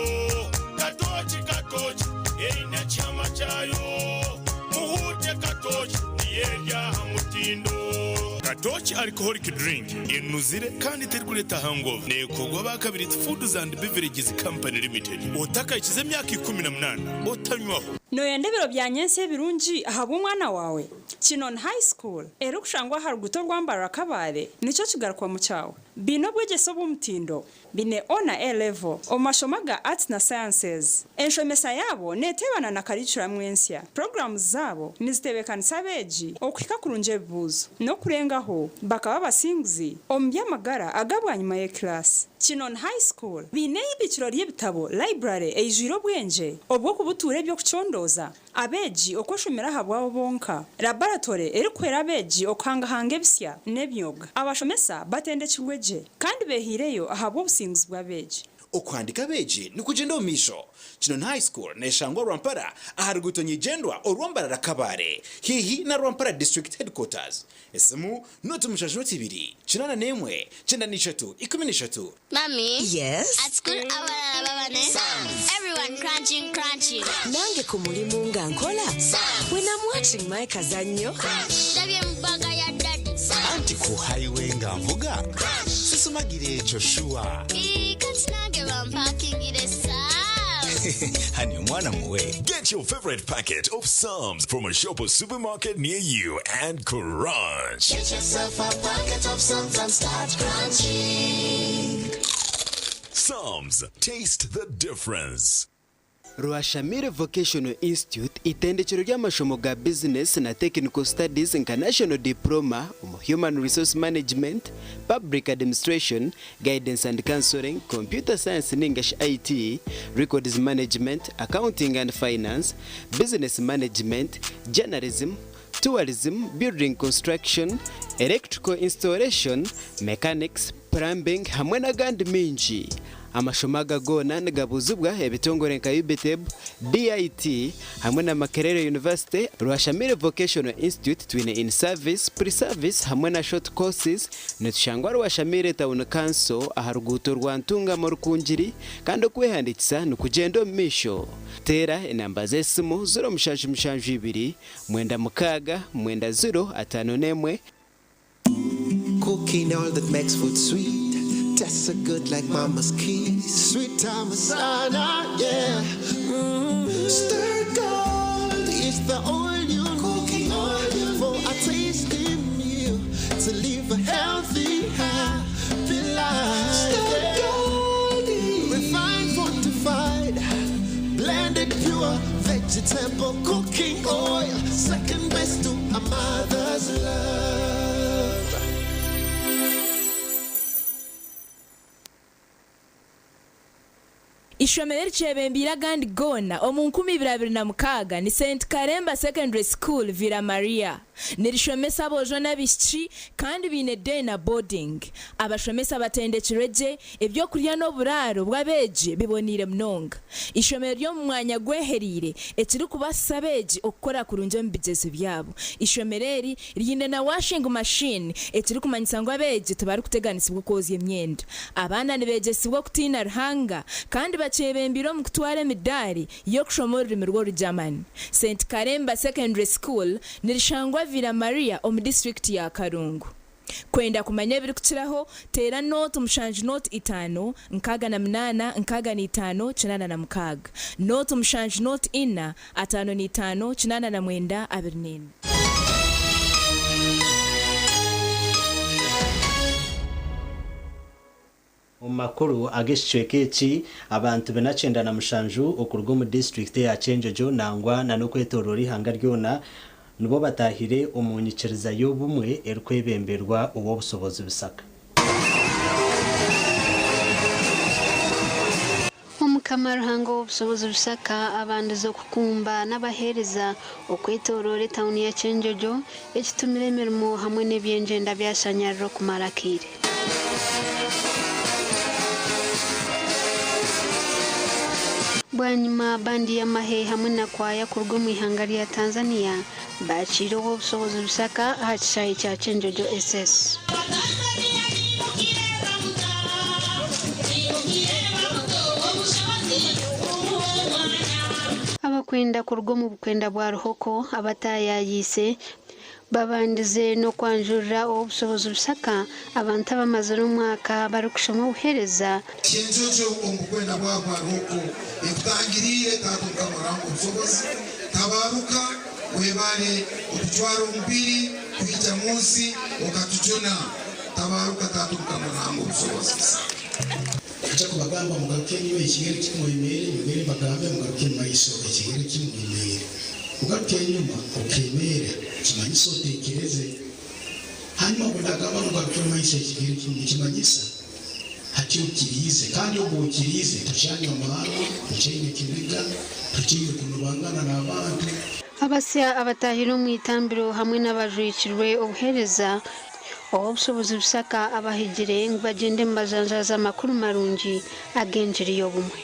Katooki, katooki, eine ekihama kyayo. Muhuute katooki, niyo eri aha mutindo. Katooki Alcoholic Drink enuzire kandi terikureeta hangover. Neekorwa aba Kabiriti Foods and Beverages Company Limited. Otakahikize emyaka 18 otanywaho. Nooyenda ebiro bya nyentsya ebirungi ahabw'omwana waawe? Kinon High School, erikushangwa aha ruguuto orwa Mbarara Kabale, nikyo kigarukwamu kyawe. Baine obwegyese obw'omutindo, baine O na A level omu mashomo aga Arts na Sciences. Enshomesa yaabo neeteebana na karicuramu ensya. Puroguraamu zaabo nizitebeekanisa abeegi okuhika kurungi ebibuuzo n'okurengaho bakaba abasinguzi omu by'amagara aga bwanyima y'ekilaasi. Kinon High School baine eibiikiro ry'ebitabo, library, eijwire obwengye obw'okubutuura eby'okucondooza, abeegi okweshomera ahabwabo bonka, laboratory erikuhwera abeegi okuhangahanga ebisya n'emyoga. Abashomesa batendekirwe gye kandi beehaireyo ahabw'obusinguzi bw'abeegi. Okuhandiika abeegi nikugyenda omu maisho. Kinon High School neeshangwa Rwampara aha ruguuto nyigyendwa orwa Mbarara Kabale haihi na Rwampara District Headquarters. Esimu, 072 81 93 13. Mummy. Yes? At school abalala baba ne Everyone crunching crunching. Nange ku mulimu nga nkola. When I'm watching my kazannyo. Ndabye mu bag ya daddy. Anti ku highway nga nvuga. Sisumagira ekyo sure. Ii, kati nange bampakingire Psalms. Honey, omwana muwe. Get your favorite packet of Psalms from a shop or supermarket near you and crunch. Get yourself a packet of Psalms and start crunching. Psalms, taste the difference. Rwashamire Vocational Institute itendekero ry'amashomo ga Business na Technical Studies nka National Diploma omu Human Resource Management, Public Administration, Guidance and Counselling, Computer Science ningashi IT, Records Management, Accounting and Finance, Business Management, Journalism, Tourism, Building Construction, Electrical Installation, Mechanics, Plumbing hamwe n'agandi maingi. Amashomo aga goona nigabuuzibwa ebitongore nka UBTEB, DIT hamwe na Makerere University. Rwashamire Vocational Institute twine in service, pre-service hamwe na short courses. Nitushangwa Rwashamire Town Council aha ruguuto rwa Ntungamo Rukungiri kandi okwehandiikisa nikugyenda omu maisho. Teera enamba z'esimu 0772 96 90 51. Cooking all that makes food sweet. Tastes so good like mama's kiss. Sweet Tamasana, yeah. Stir gold is the oil you cooking oil for a tasty meal to live a healthy, happy life. Stir gold, refined, fortified, blended pure vegetable cooking oil. Second best to a mother's love. Ishomero erikyebembeire agandi goona omu 2026 ni St Karemba Secondary School Villa Maria. Nirishomesa aboojo n'abaishiki kandi baine day na boarding. Abashomesa batendekirwe gye, ebyokurya n'oburaaro bw'abeegi biboneire munonga. Ishomero ry'omu mwanya gwehereire ekirikubaasisa abeegi okukora kurungi omu bigyezo byabo. Ishomero eri riine na washing machine ekirikumanyisa ngu abeegi tibarikuteganisibwa okwozya emyenda. Abaana nibeegyesibwa okutiina Ruhanga kandi bakyebembeire omu kutwara emidaari y'okushoma orurimi rw'Orugyamani. St Karemba Secondary School nirishangwa Villa Maria omu disiturikiti ya Kalungu. Kwenda kumanya ebirikukiraho, teera 0 7 0 5 68 65 86, 0 7 0 4 55 89 24. Omu makuru ag'ekicweka eki, abantu bina 97 okuruga omu disiturikiti eya Kyenjojo nangwa na n'okwetooroora eihanga ryona nibo bataahire omu nyikiriza y'obumwe erikwebemberwa Ow'obusobozi Bisaka. Omukama Ruhanga Ow'obusobozi Bisaka abandize okukumba n'abaheereza okwetooroora etawuni ya Kyenjojo ekitumire emirimo hamwe n'ebyengyenda byashanyarira okumara akaire. Bwanyima bandi y'amahe hamwe na kwaya kuruga omu ihanga rya Tanzania bakiire Ow'obushobozi Bisaka aha kishaayi kya Kyenjojo SS. Abakwenda kuruga omu bukwenda bwa Ruhoko abataayayiise babandize n'okwanjurira Ow'obushobozi Bisaka abantu abamazire omwaka barikushoma obuheereza. Kyenjojo omu bukwenda bwa Ruhoko ekutangiriire Taata Omukama Ruhanga Obusobozi, tabaruka webare okutwara omubiri kwija munsi okatujuna, tabaruka Taata Omukama Ruhanga Obusobozi. Nja kubagamba mugaruke enyima ekigere kimwemeere, nyongere mbagambe mugaruke omu maiso ekigere kimwemeere. Kugaruka enyuma okemeera nikimanyisa otekereze. Hanyuma obu ndagamba mugaruke omu maiso ekigere kimwe nikimanyisa hati okiriize kandi obu okiriize tokyanywa amaarwa, tokyaine kiniga, tokyaine kunobangana n'abantu. Abasya abatahire omu itambiro hamwe n'abajwikirwe obuheereza Ow'obushobozi Bisaka abahigire ngu bagyende nibajanjaaza amakuru marungi ag'engiri y'obumwe.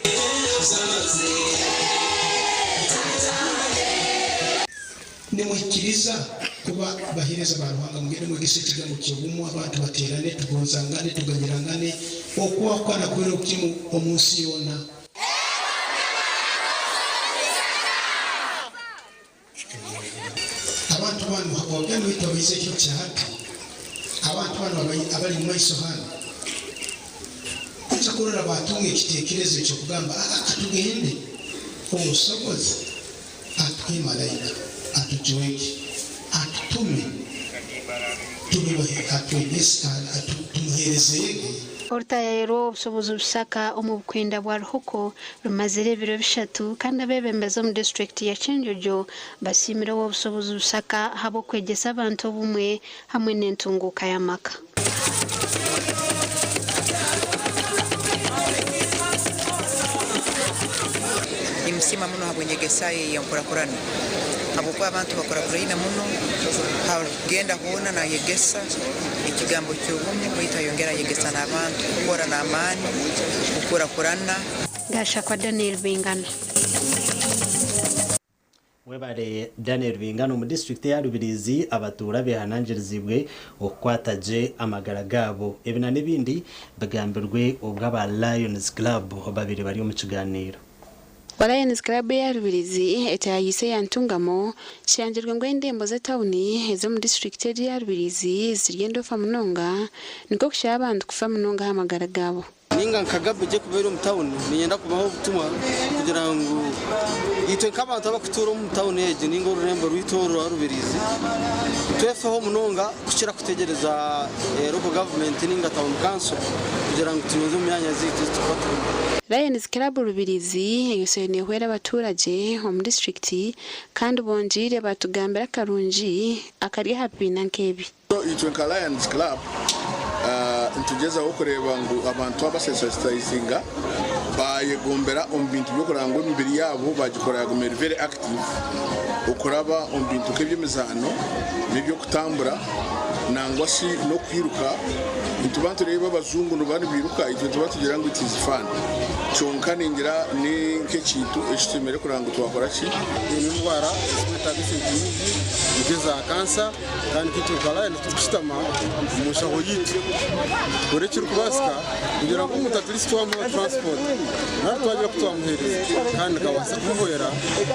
Nimwikiriza kuba baheereza ba Ruhanga, mugende mwegese ekigambo ky'obumwe, abantu bateerane, tugonzangane, tuganyirangane, okwahukana kubeere kimu omu nsi yoona. Abantu banu habw'orugendo rwaitu abaija ekiro kya hati, abantu banu abali omu maiso hanu, oija kurora baatunga ekiteekerezo eky'okugamba, Aa, katugende, Omusobozi atuhe malaika atujweke, atutume tube atwegese, tumuheerezeege. Orutayayo rw'Ow'obushobozi Lusaka omu bukwenda bwa Ruhoko rumazire ebiro bishatu kandi abeebembezi omu disiturikiti ya Kyenjojo basiimire Ow'obushobozi Lusaka ahabw'okwegyesa abantu obumwe hamwe n'entunguuka y'amaka. Nimusiima muno habw'enyegesa ye ey'enkurakurana habwokuba abantu bakurakuraine muno, hagenda hoona nayegesa ekigambo ky'obumu baitu ayongera ayegesa n'abantu kukora n'amaani, kukurakurana. Gashakwa Daniel Bingana. Webare Daniel Bingana. Omu disiturikiti eya Rubirizi abatuura behanangirizibwe okukwata gye amagara gaabo. Ebi nana ebindi bigambirwe obwo aba Lions Club babire bari omu kiganiiro. Lions Club eya Rubirizi etaahiise eya Ntungamo, kishangirwe ngu endembo z'etauni ez'omu disiturikiti egi eya Rubirizi ziri endofa munonga nikwo kushaba abantu kufa munonga aha magara gaabo. Ninga nka garbage ekuba eri omu tawuni, niinyenda kubaha obutumwa kugira ngu itwe nk'abantu abarikutuura omu tawuni egi ninga orurembo rwaitu oru orwa Rubirizi twefeho munonga kukira kutegyereza local government ninga town council kugira ngu tunoze omu myanya zaitu ezi turikuba turimu. Lions Club Rubirizi eyosire nehwera abaturagye omu disiturikiti kandi bongiire batugambira akarungi akari aha bibiina nk'ebi. Itwe nka Lions Club nitugyezaho kureeba ngu abantu twabasensitizinga bayegombera omu bintu by'okureba ngu emibiri yaabo bagikora yaguma eri very active okuraba omu bintu nk'eby'emizaano n'eby'okutambura nangwa shi n'okwiruka. Nituba nitureeba abajungu niba nibiruka itwe nituba nitugira ngu it is fun kyonka ningira ni nk'ekintu eki tushemereire kureba ngu twakora ki. Endwara ezirikwetaaga esente nyingi nk'eza kansa. Kandi itwe nka Lions turikushutama omu nshaho yaitu kukora ekirikubaasika kugira ngu omuntu at least twamuha transport nari twagira oku twamuheereza kandi nikabaasa kumuhwera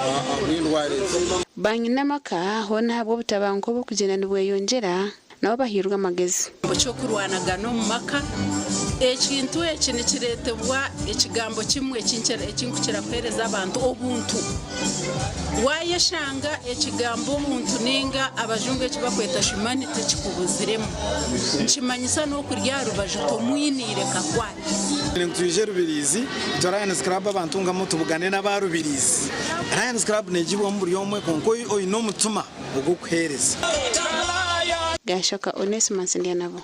ahabw'endwara egi. Banyinamaka hoona ahabw'obutabanguko oburikugyenda nibweyongyera, nabo bahairwe amagezi. Eky'okurwanagana omu maka. Ekintu eki nikireetebwa ekigambo kimwe eki nkukira kuheereza abantu, obuntu. Waayeshanga ekigambo obuntu nainga abajungu eki barikweta humanity kikubuziremu, nikimanyisa n'okurya aha rubaju tomwiniire kakwate. Ngu twije Rubirizi, itwe Lions Club abantu ngamu tubugane n'aba Rubirizi. Lions Club negibwamu buri omwe kwonka oine omutima ogw'okuheereza. Gashoka Onesmus Ndyanabo.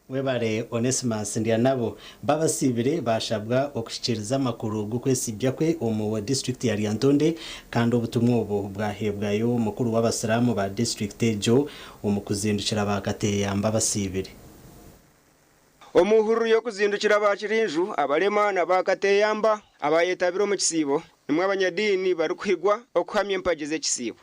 Webare Onesmus Ndyanabo. Babasiibire baashabwa okuhikiiriza amakuru g'okwesiibya kwe omu disiturikiti ya Lyantonde kandi obutumwa obu bwaheebwayo mukuru w'abasiraamu ba disiturikiti egyo omu kuzindukira ba Kateyamba abasiibire. Omu hururu y'okuzindukira ba Kirinju, abarema na ba Kateyamba, Abayetabire omu kisiibo nimwo abanyadiini barikuhigwa okuhamya empagi z'ekisiibo.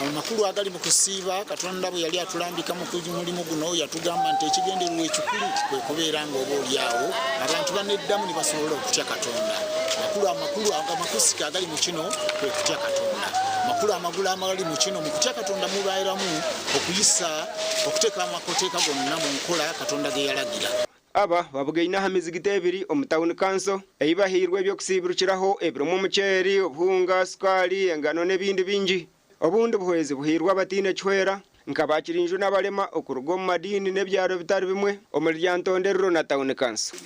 Amakulu agali mu kusiiba, Katonda bwe yali atulambika mu mulimu guno yatugamba nti ekigendererwa ekikulu kwe kubeera ng'oba oli awo abantu baneddamu ne basobola okutya Katonda. Amakulu amakulu amakusike agali mu kino kwe kutya Katonda. Amakulu amagulu agali mu kino mu kutya Katonda mubeeramu okuyisa okuteeka amateeka gonna mu nkola Katonda ge yalagira. Aba babugaine aha mizigiti ebiri omu tauni kanso ei bahairwe eby'okusiibirukiraho ebirimu omuceeri, obuhunga, sukaali, engano n'ebindi bingi. Obundi buhwezi buhairwe abataine kihwera nka baakirinju n'abarema okuruga omu madiini n'ebyaro bitari bimwe omuri Lyantonde, Ruro na tauni kanso.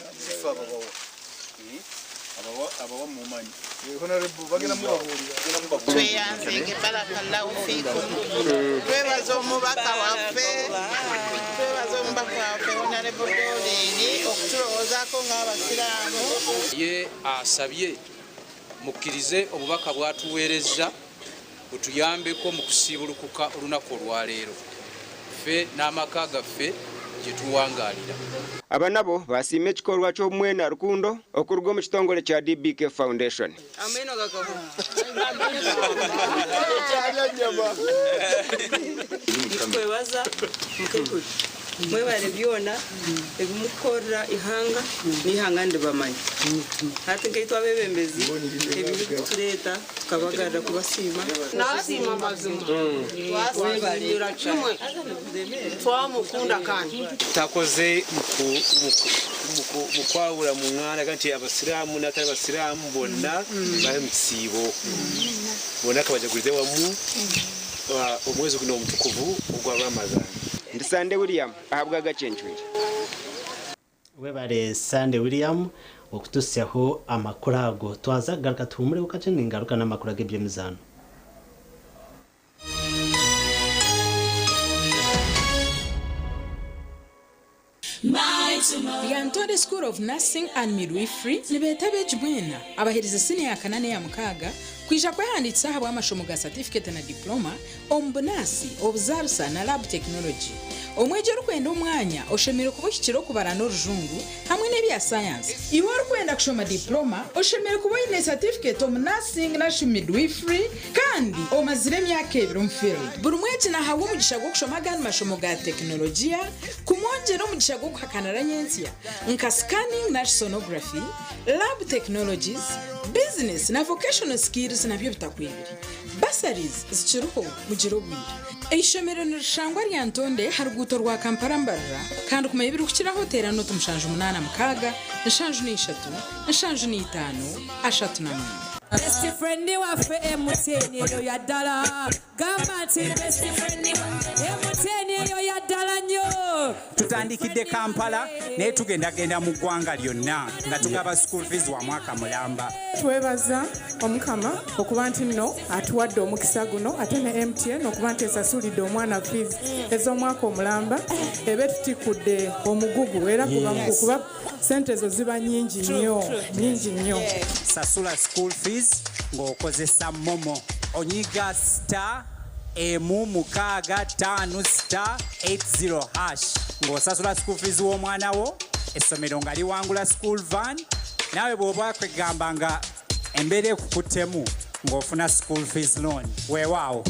Tweyanzenge barakallahu fikum twebaza omubaka waffe twebaza omubaka waffe honorable Doreen okutulowoozako ng'abasiraamu. Ye asabye mukkirize obubaka bw'atuweerezza butuyambeko mu kusiibulukuka olunaku olwaleero ffe n'amaka gaffe gye tuwangaalira. Aba nabo basiima ekikorwa ky'obumwe na rukundo okuruga omu kitongore kya DBK Foundation. Nitukwebaza Mukekuru mwebare byona ebimukukorera ihanga n'ihanga niribamanya. Hati nkaitwe abebembezi ebirikutureeta tukabagarira kubasiima. Nasiima mazima twasiimira kimwe twamukunda kandi. Takoze mu kwawula mu nganda nti abasiraamu n'atali basiraamu bonna bali mu kisiibo bonna kabajagulize wamu omwezi guno omutukuvu ogwa Ramadhan. Ndi Sande William ahabwa Agacencwire. Webare Sande William okutusyaho amakuru ago. Twaza kugaruka tuhumureho kakye ningaruka n'amakuru ag'eby'emizaano. Lyantonde School of Nursing and Midwifery nibeeta abeegi boona abaherize siniya ya kana n'eya mukaaga kwija kwehandiikisa ahabw'amashomo ga satifiketi na diploma omu bunaasi, obuzaarisa na lab technology. Omwegi orikwenda omwanya oshemereire kuba ohikire okubara n'orujungu hamwe n'ebya sayansi. Iwe orikwenda kushoma diploma oshemereire kuba oine satifiketi omu nursing narishi midwifery kandi omazire emyaka ebiri omu field. Buri mwegi nahabwa omugisha gw'okushoma agandi mashomo ga tekinologiya kumwongyera omugisha gw'okuhakanira nyentsya nka scanning narishi sonography, lab technologies, business na vocational skills nabyo bitakwibire. Bursaries zikiriho mugire obwire. Eishomero nirishangwa Lyantonde aha ruguuto rwa Kampala Mbarara kandi kumanya ebirikukiraho teera nooti 786 74 39. Best friend waffe MTN eyo ya ddala gamba nti best friend MTN eyo ya ddala nnyo. Tutandikidde Kampala naye tugendagenda mu ggwanga lyonna nga tugaba school fees wa mwaka mulamba. Twebaza Omukama okuba nti nno atuwadde omukisa guno ate ne MTN okuba nti esasulidde omwana fees ez'omwaka omulamba eba etutikudde omugugu era kuba sente ezo ziba nyingi nnyo nyingi nnyo. Sasula school fees ng'okozesa MoMo. Onyiga star emu mukaaga ttaano star 80 hash ng'osasula school fees w'omwana wo, essomero nga liwangula school van, naawe bw'oba kwegamba nga embeera ekukuttemu ng'ofuna school fees loan. Weewaawo.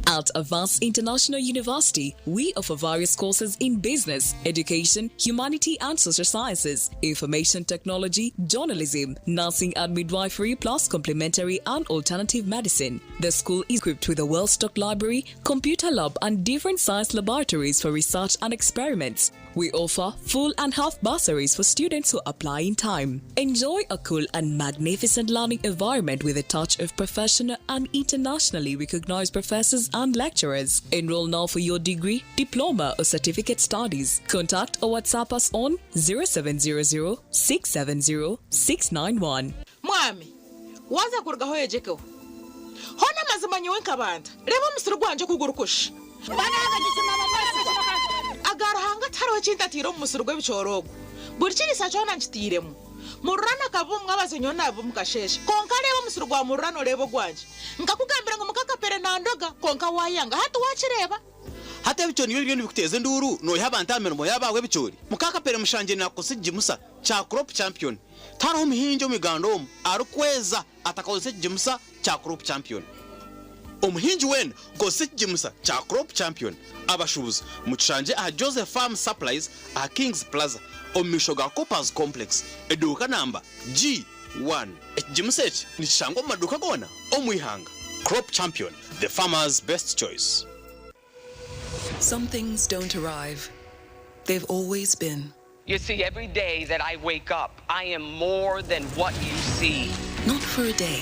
At Avance International University, we offer various courses in business, education, humanity and social sciences, information technology, journalism, nursing and midwifery, plus complementary and alternative medicine. The school is equipped with a well-stocked library, computer lab and different science laboratories for research and experiments. We offer full and half bursaries for students who apply in time. Enjoy a cool and magnificent learning environment with a touch of professional and internationally recognized professors and lecturers. Enroll now for your degree, diploma or certificate studies. Contact or WhatsApp us on 0700 670 691. Mwami, waaza kurugaho oyegyekeho. Hoona amazima nyowe nkabanda. Reeba omusiri gwangye oku gurikusha. Aga Ruhanga tihariho eki ntataire omu musiri gw'ebicoori ogu. Buri kiriisa kyona nkitairemu. Mururana akaba omu mwabazyo nyowe naaba omu kasheeshe. Kwonka reeba omusiri gwa Mururana oreebe ogwangye. Nkakugambira ngu muka Kapere nandoga kwonka waayanga. Hati waakireeba? Hati ebicoori nibyo biriyo nibikuteeza enduuru noiha abantu aha mirimo yaabo ahabw'ebicoori? Mukaakapere Mushangye naakukozesa ekigimusa kya Crop Champion. Tihariho muhingi omu Uganda omu arikweza atakakozesa ekigimusa kya Crop Champion. Omuhingi weena kozesa ekigimusa kya Crop Champion. Abashuubuzi mukishangye aha Joseph Farm Supplies aha Kings Plaza omu maisho ga Coopers Complex, eduuka namba G1. Ekigimusa eki nikishangwa omu maduuka goona omu ihanga. Crop Champion, the farmer's best choice. Some things don't arrive, they've always been. You see, every day that I wake up, I am more than what you see. Not for a day,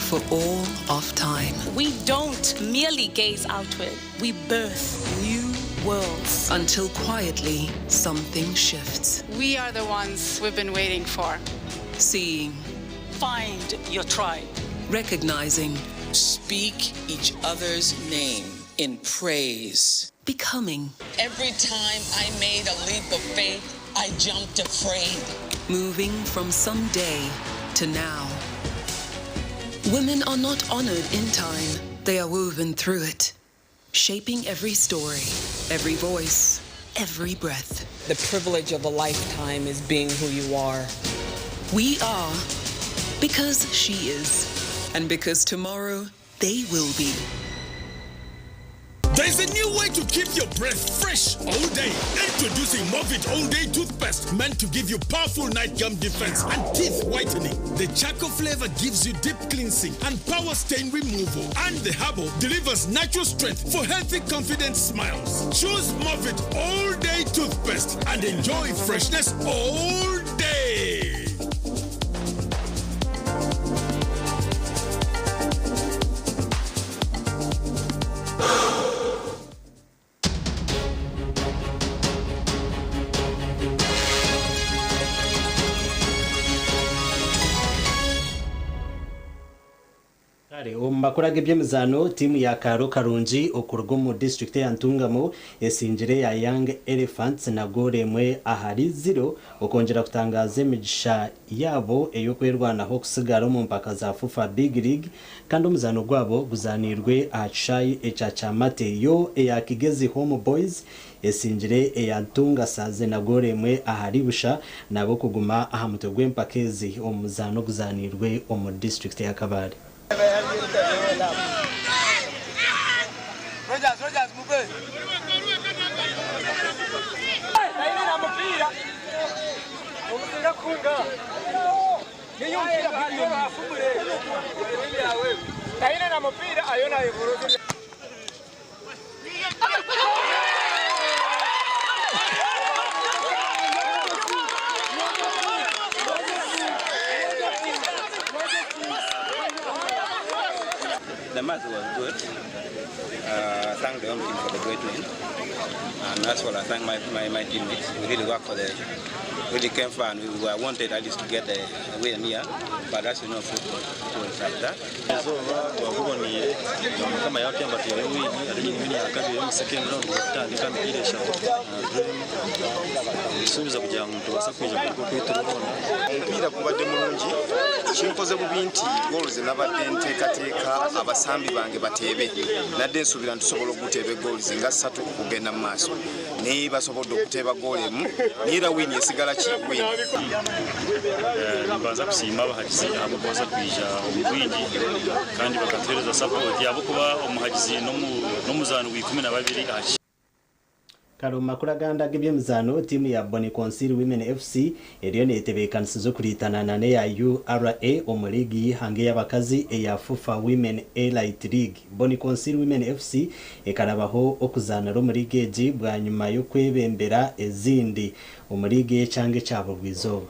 for all of time. We don't merely gaze outward, we birth new worlds. Until quietly, something shifts. We are the ones we've been waiting for. Seeing, Find your tribe. recognizing, Speak each other's name in praise. becoming, Every time I made a leap of faith, I jumped afraid. moving from someday to now. Women are not honored in time, they are woven through it, shaping every story, every voice, every breath. The privilege of a lifetime is being who you are. We are because she is, and because tomorrow they will be. There's a new way to keep your breath fresh all day. Introducing Movit All Day Toothpaste, meant to give you powerful night gum defense and teeth whitening. The charcoal flavor gives you deep cleansing and power stain removal. And the herbal delivers natural strength for healthy, confident smiles. Choose Movit All Day Toothpaste and enjoy freshness all day. Kare omu makuru ag'ebyemizaano tiimu ya Kaaro Karungi okuruga omu disitulikiti eya Ntungamo esingire eya Young Elephants na goolo emwe ahari ziro okwongyera kutangaza emigisha yaabo ey'okwerwanaho kusigara omu mpaka za FUFA Big League kandi omuzaano gwabo guzaanirwe aha kishaayi ekya Kyamate. Yo eya Kigezi Home Boys esingire eya Ntungasaze na goolo emwe ahari busha nabo kuguma aha mutwe gw'empaka ezi omu muzaano oguzaanirwe omu disitulikiti ya Kabale. Rogers, Rogers, move. Taine na mupira. Omusinga kunga. Niyo mpira hiyo afumure. Taine na mupira ayona iburuzi. The match was good. Thank the home team for the great win. And as well, I thank my teammates. We really worked for the, really came far, and we were wanted at least to get a win here. But as you know, football, football is like that. Izooba twakuboniire Mukama yatuyamba twine wini ate nyine wini yakabiri omu second round bakutandika emipiira eshatu nitusuubiza kugira ngu nitubaasa kwija kuruga okwiturubona. Omupiira gubadde mulungi, kinkoze bubi nti goals nabadde nteekateeka abasambi bange bateebe, nadde nsuubira nti tusobola okuteeba goals nga ssatu okugenda mu maaso, naye basobodde okuteeba goolo emu, naye era wiini esigala ki wiini. Nimbanza kusiima abahagizi ahabw'okubaasa kwija omu bwingi kandi bakatuheereza sapoti ahabw'okuba omuhagizi n'omuzaani wa 12 aha. Kare omu makuru agandi ag'ebyemizaano tiimu ya Boni Consil Women FC eriyo neetebeekanisiza okuriitanana n'eya URA omu liigi y'eihanga ey'abakazi eya FUFA Women Elite League. Boni Consil Women FC ekarabaho okuzaanira omu liigi egi bwanyima y'okwebembera ezindi omu liigi y'ekyanga ekya burwizooba.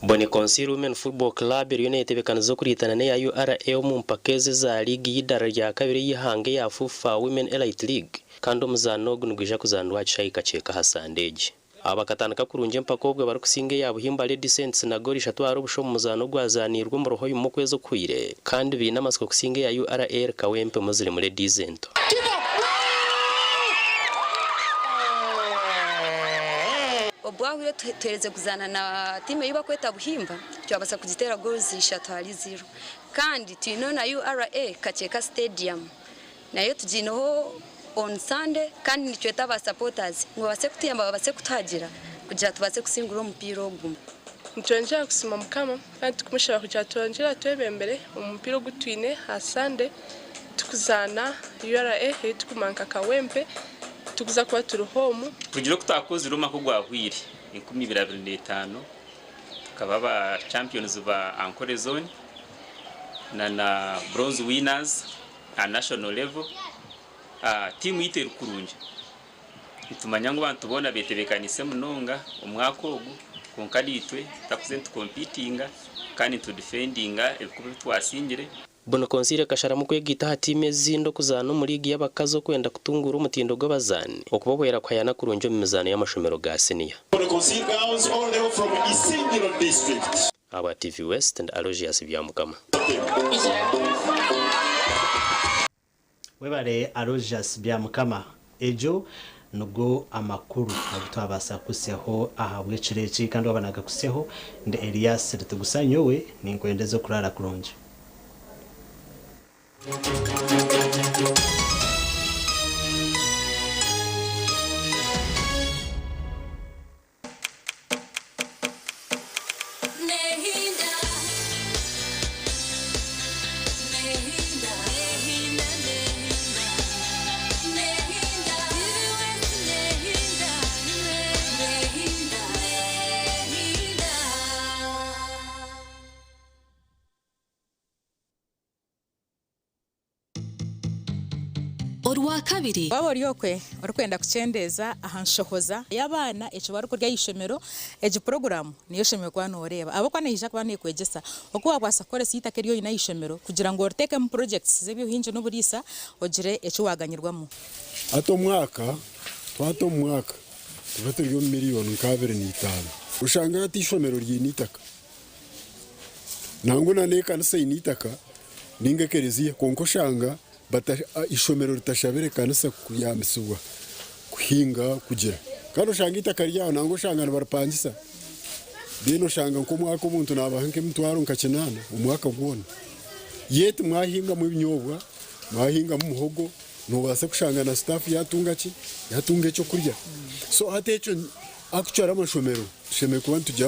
Boni Consil Women Football Club eriyo neetebekaniza okuriitana n'eya URA omu mpaka ezi eza liigi y'eidara rya kabiri ey'eihanga eya FUFA Women Elite League kandi omuzaano ogu nigwija kuzaanirwa aha kishaayi Kakyeka aha Sande egi. Aba bakatandika kurungi empaka obwe barikusinga eya Buhimba Lady Saints na goolo ishatu ahari busha omu muzaano ogwazaanirwe omu Ruhoyo omu kwezi okuhwire kandi baine amatsiko kusinga eya URA eri Kawempe Muslim Ladies ento. Obwahwire tuhereze kuzaana na tiimu ei bakweta Buhimba twabasa kugiteera goals 3-0 kandi twine na URA Kakyeka Stadium nayo tugiineho on Sunday kandi nitweta aba supporters ngu babase kutuyamba babase kutuhagira kugira tubaase kusingura omupiira ogu. Nitwongyera kusiima Mukama kandi tukumushaba kugira twongyere atwebembere omu mupiira ogu twine aha Sande tukuzaana URA ei tukumanya nka Kawempe tukuza kuba turi home. Tugire oku twakozire omwaka ogwahwire 2025 tukaba ba champions ba Ankole zone na na bronze winners aha national level. Tiimu yaitu eri kurungi. Nitumanya ngu abantu boona betebeekaniise munonga omwaka ogu kwonka naitwe tutakuze nitukompitinga kandi nitudifendinga ebikopo ebi twasingire. Bunu Konsili ekasharamu kwegaita aha tiimu ezindi okuzaana omu liigi y'abakazi okwenda kutunguura omutindo gw'abazaani okubahwera kuhayana kurungi omu mizaano y'amashomero ga siniya. Ahabwa TV West ndi Aloysius Byamukama. Webare Aloysius Byamukama. Egyo nigo amakuru agu twabaasa kukutsyaho ahabw'ekiro eki kandi waaba naagakutsyaho ndi Elias Rutigusa nyowe ninkwendeza okuraara kurungi. Orwakabiri. Waaba ori okwe orikwenda kukyendeeza aha nshohoza y'abaana eki barikurya aha ishomero, egi puroguraamu niyo oshemereire kuba nooreeba ahabw'okuba neija kuba neekwegyesa oku waabaasa kukoresa eitaka eri oine aha ishomero kugira ngu oriteekemu purojekiti z'eby'obuhingi n'oburiisa ogire eki waaganyirwamu. Hati omwaka twata omu mwaka tuba turi omu miriyoni nka 25. Oshange hati eishomero riine eitaka nangwa na n'ekanisa eine eitaka ninga ekereziya kwonka oshanga Eishomero ritashabire ekanisa kuyambisibwa kuhinga kugira kandi oshanga eitaka ryaho nangwa oshanga nibaripangisa then oshanga nk'omwaka omuntu nabaha nk'emitwaro nka kinaana omwaka gwona yet mwahingamu ebinyobwa mwahingamu muhogo nobaasa kushanga na staff yatunga ki yatunga ekyokurya so hati ekyo actually amashomero tushemereire kuba nitugira.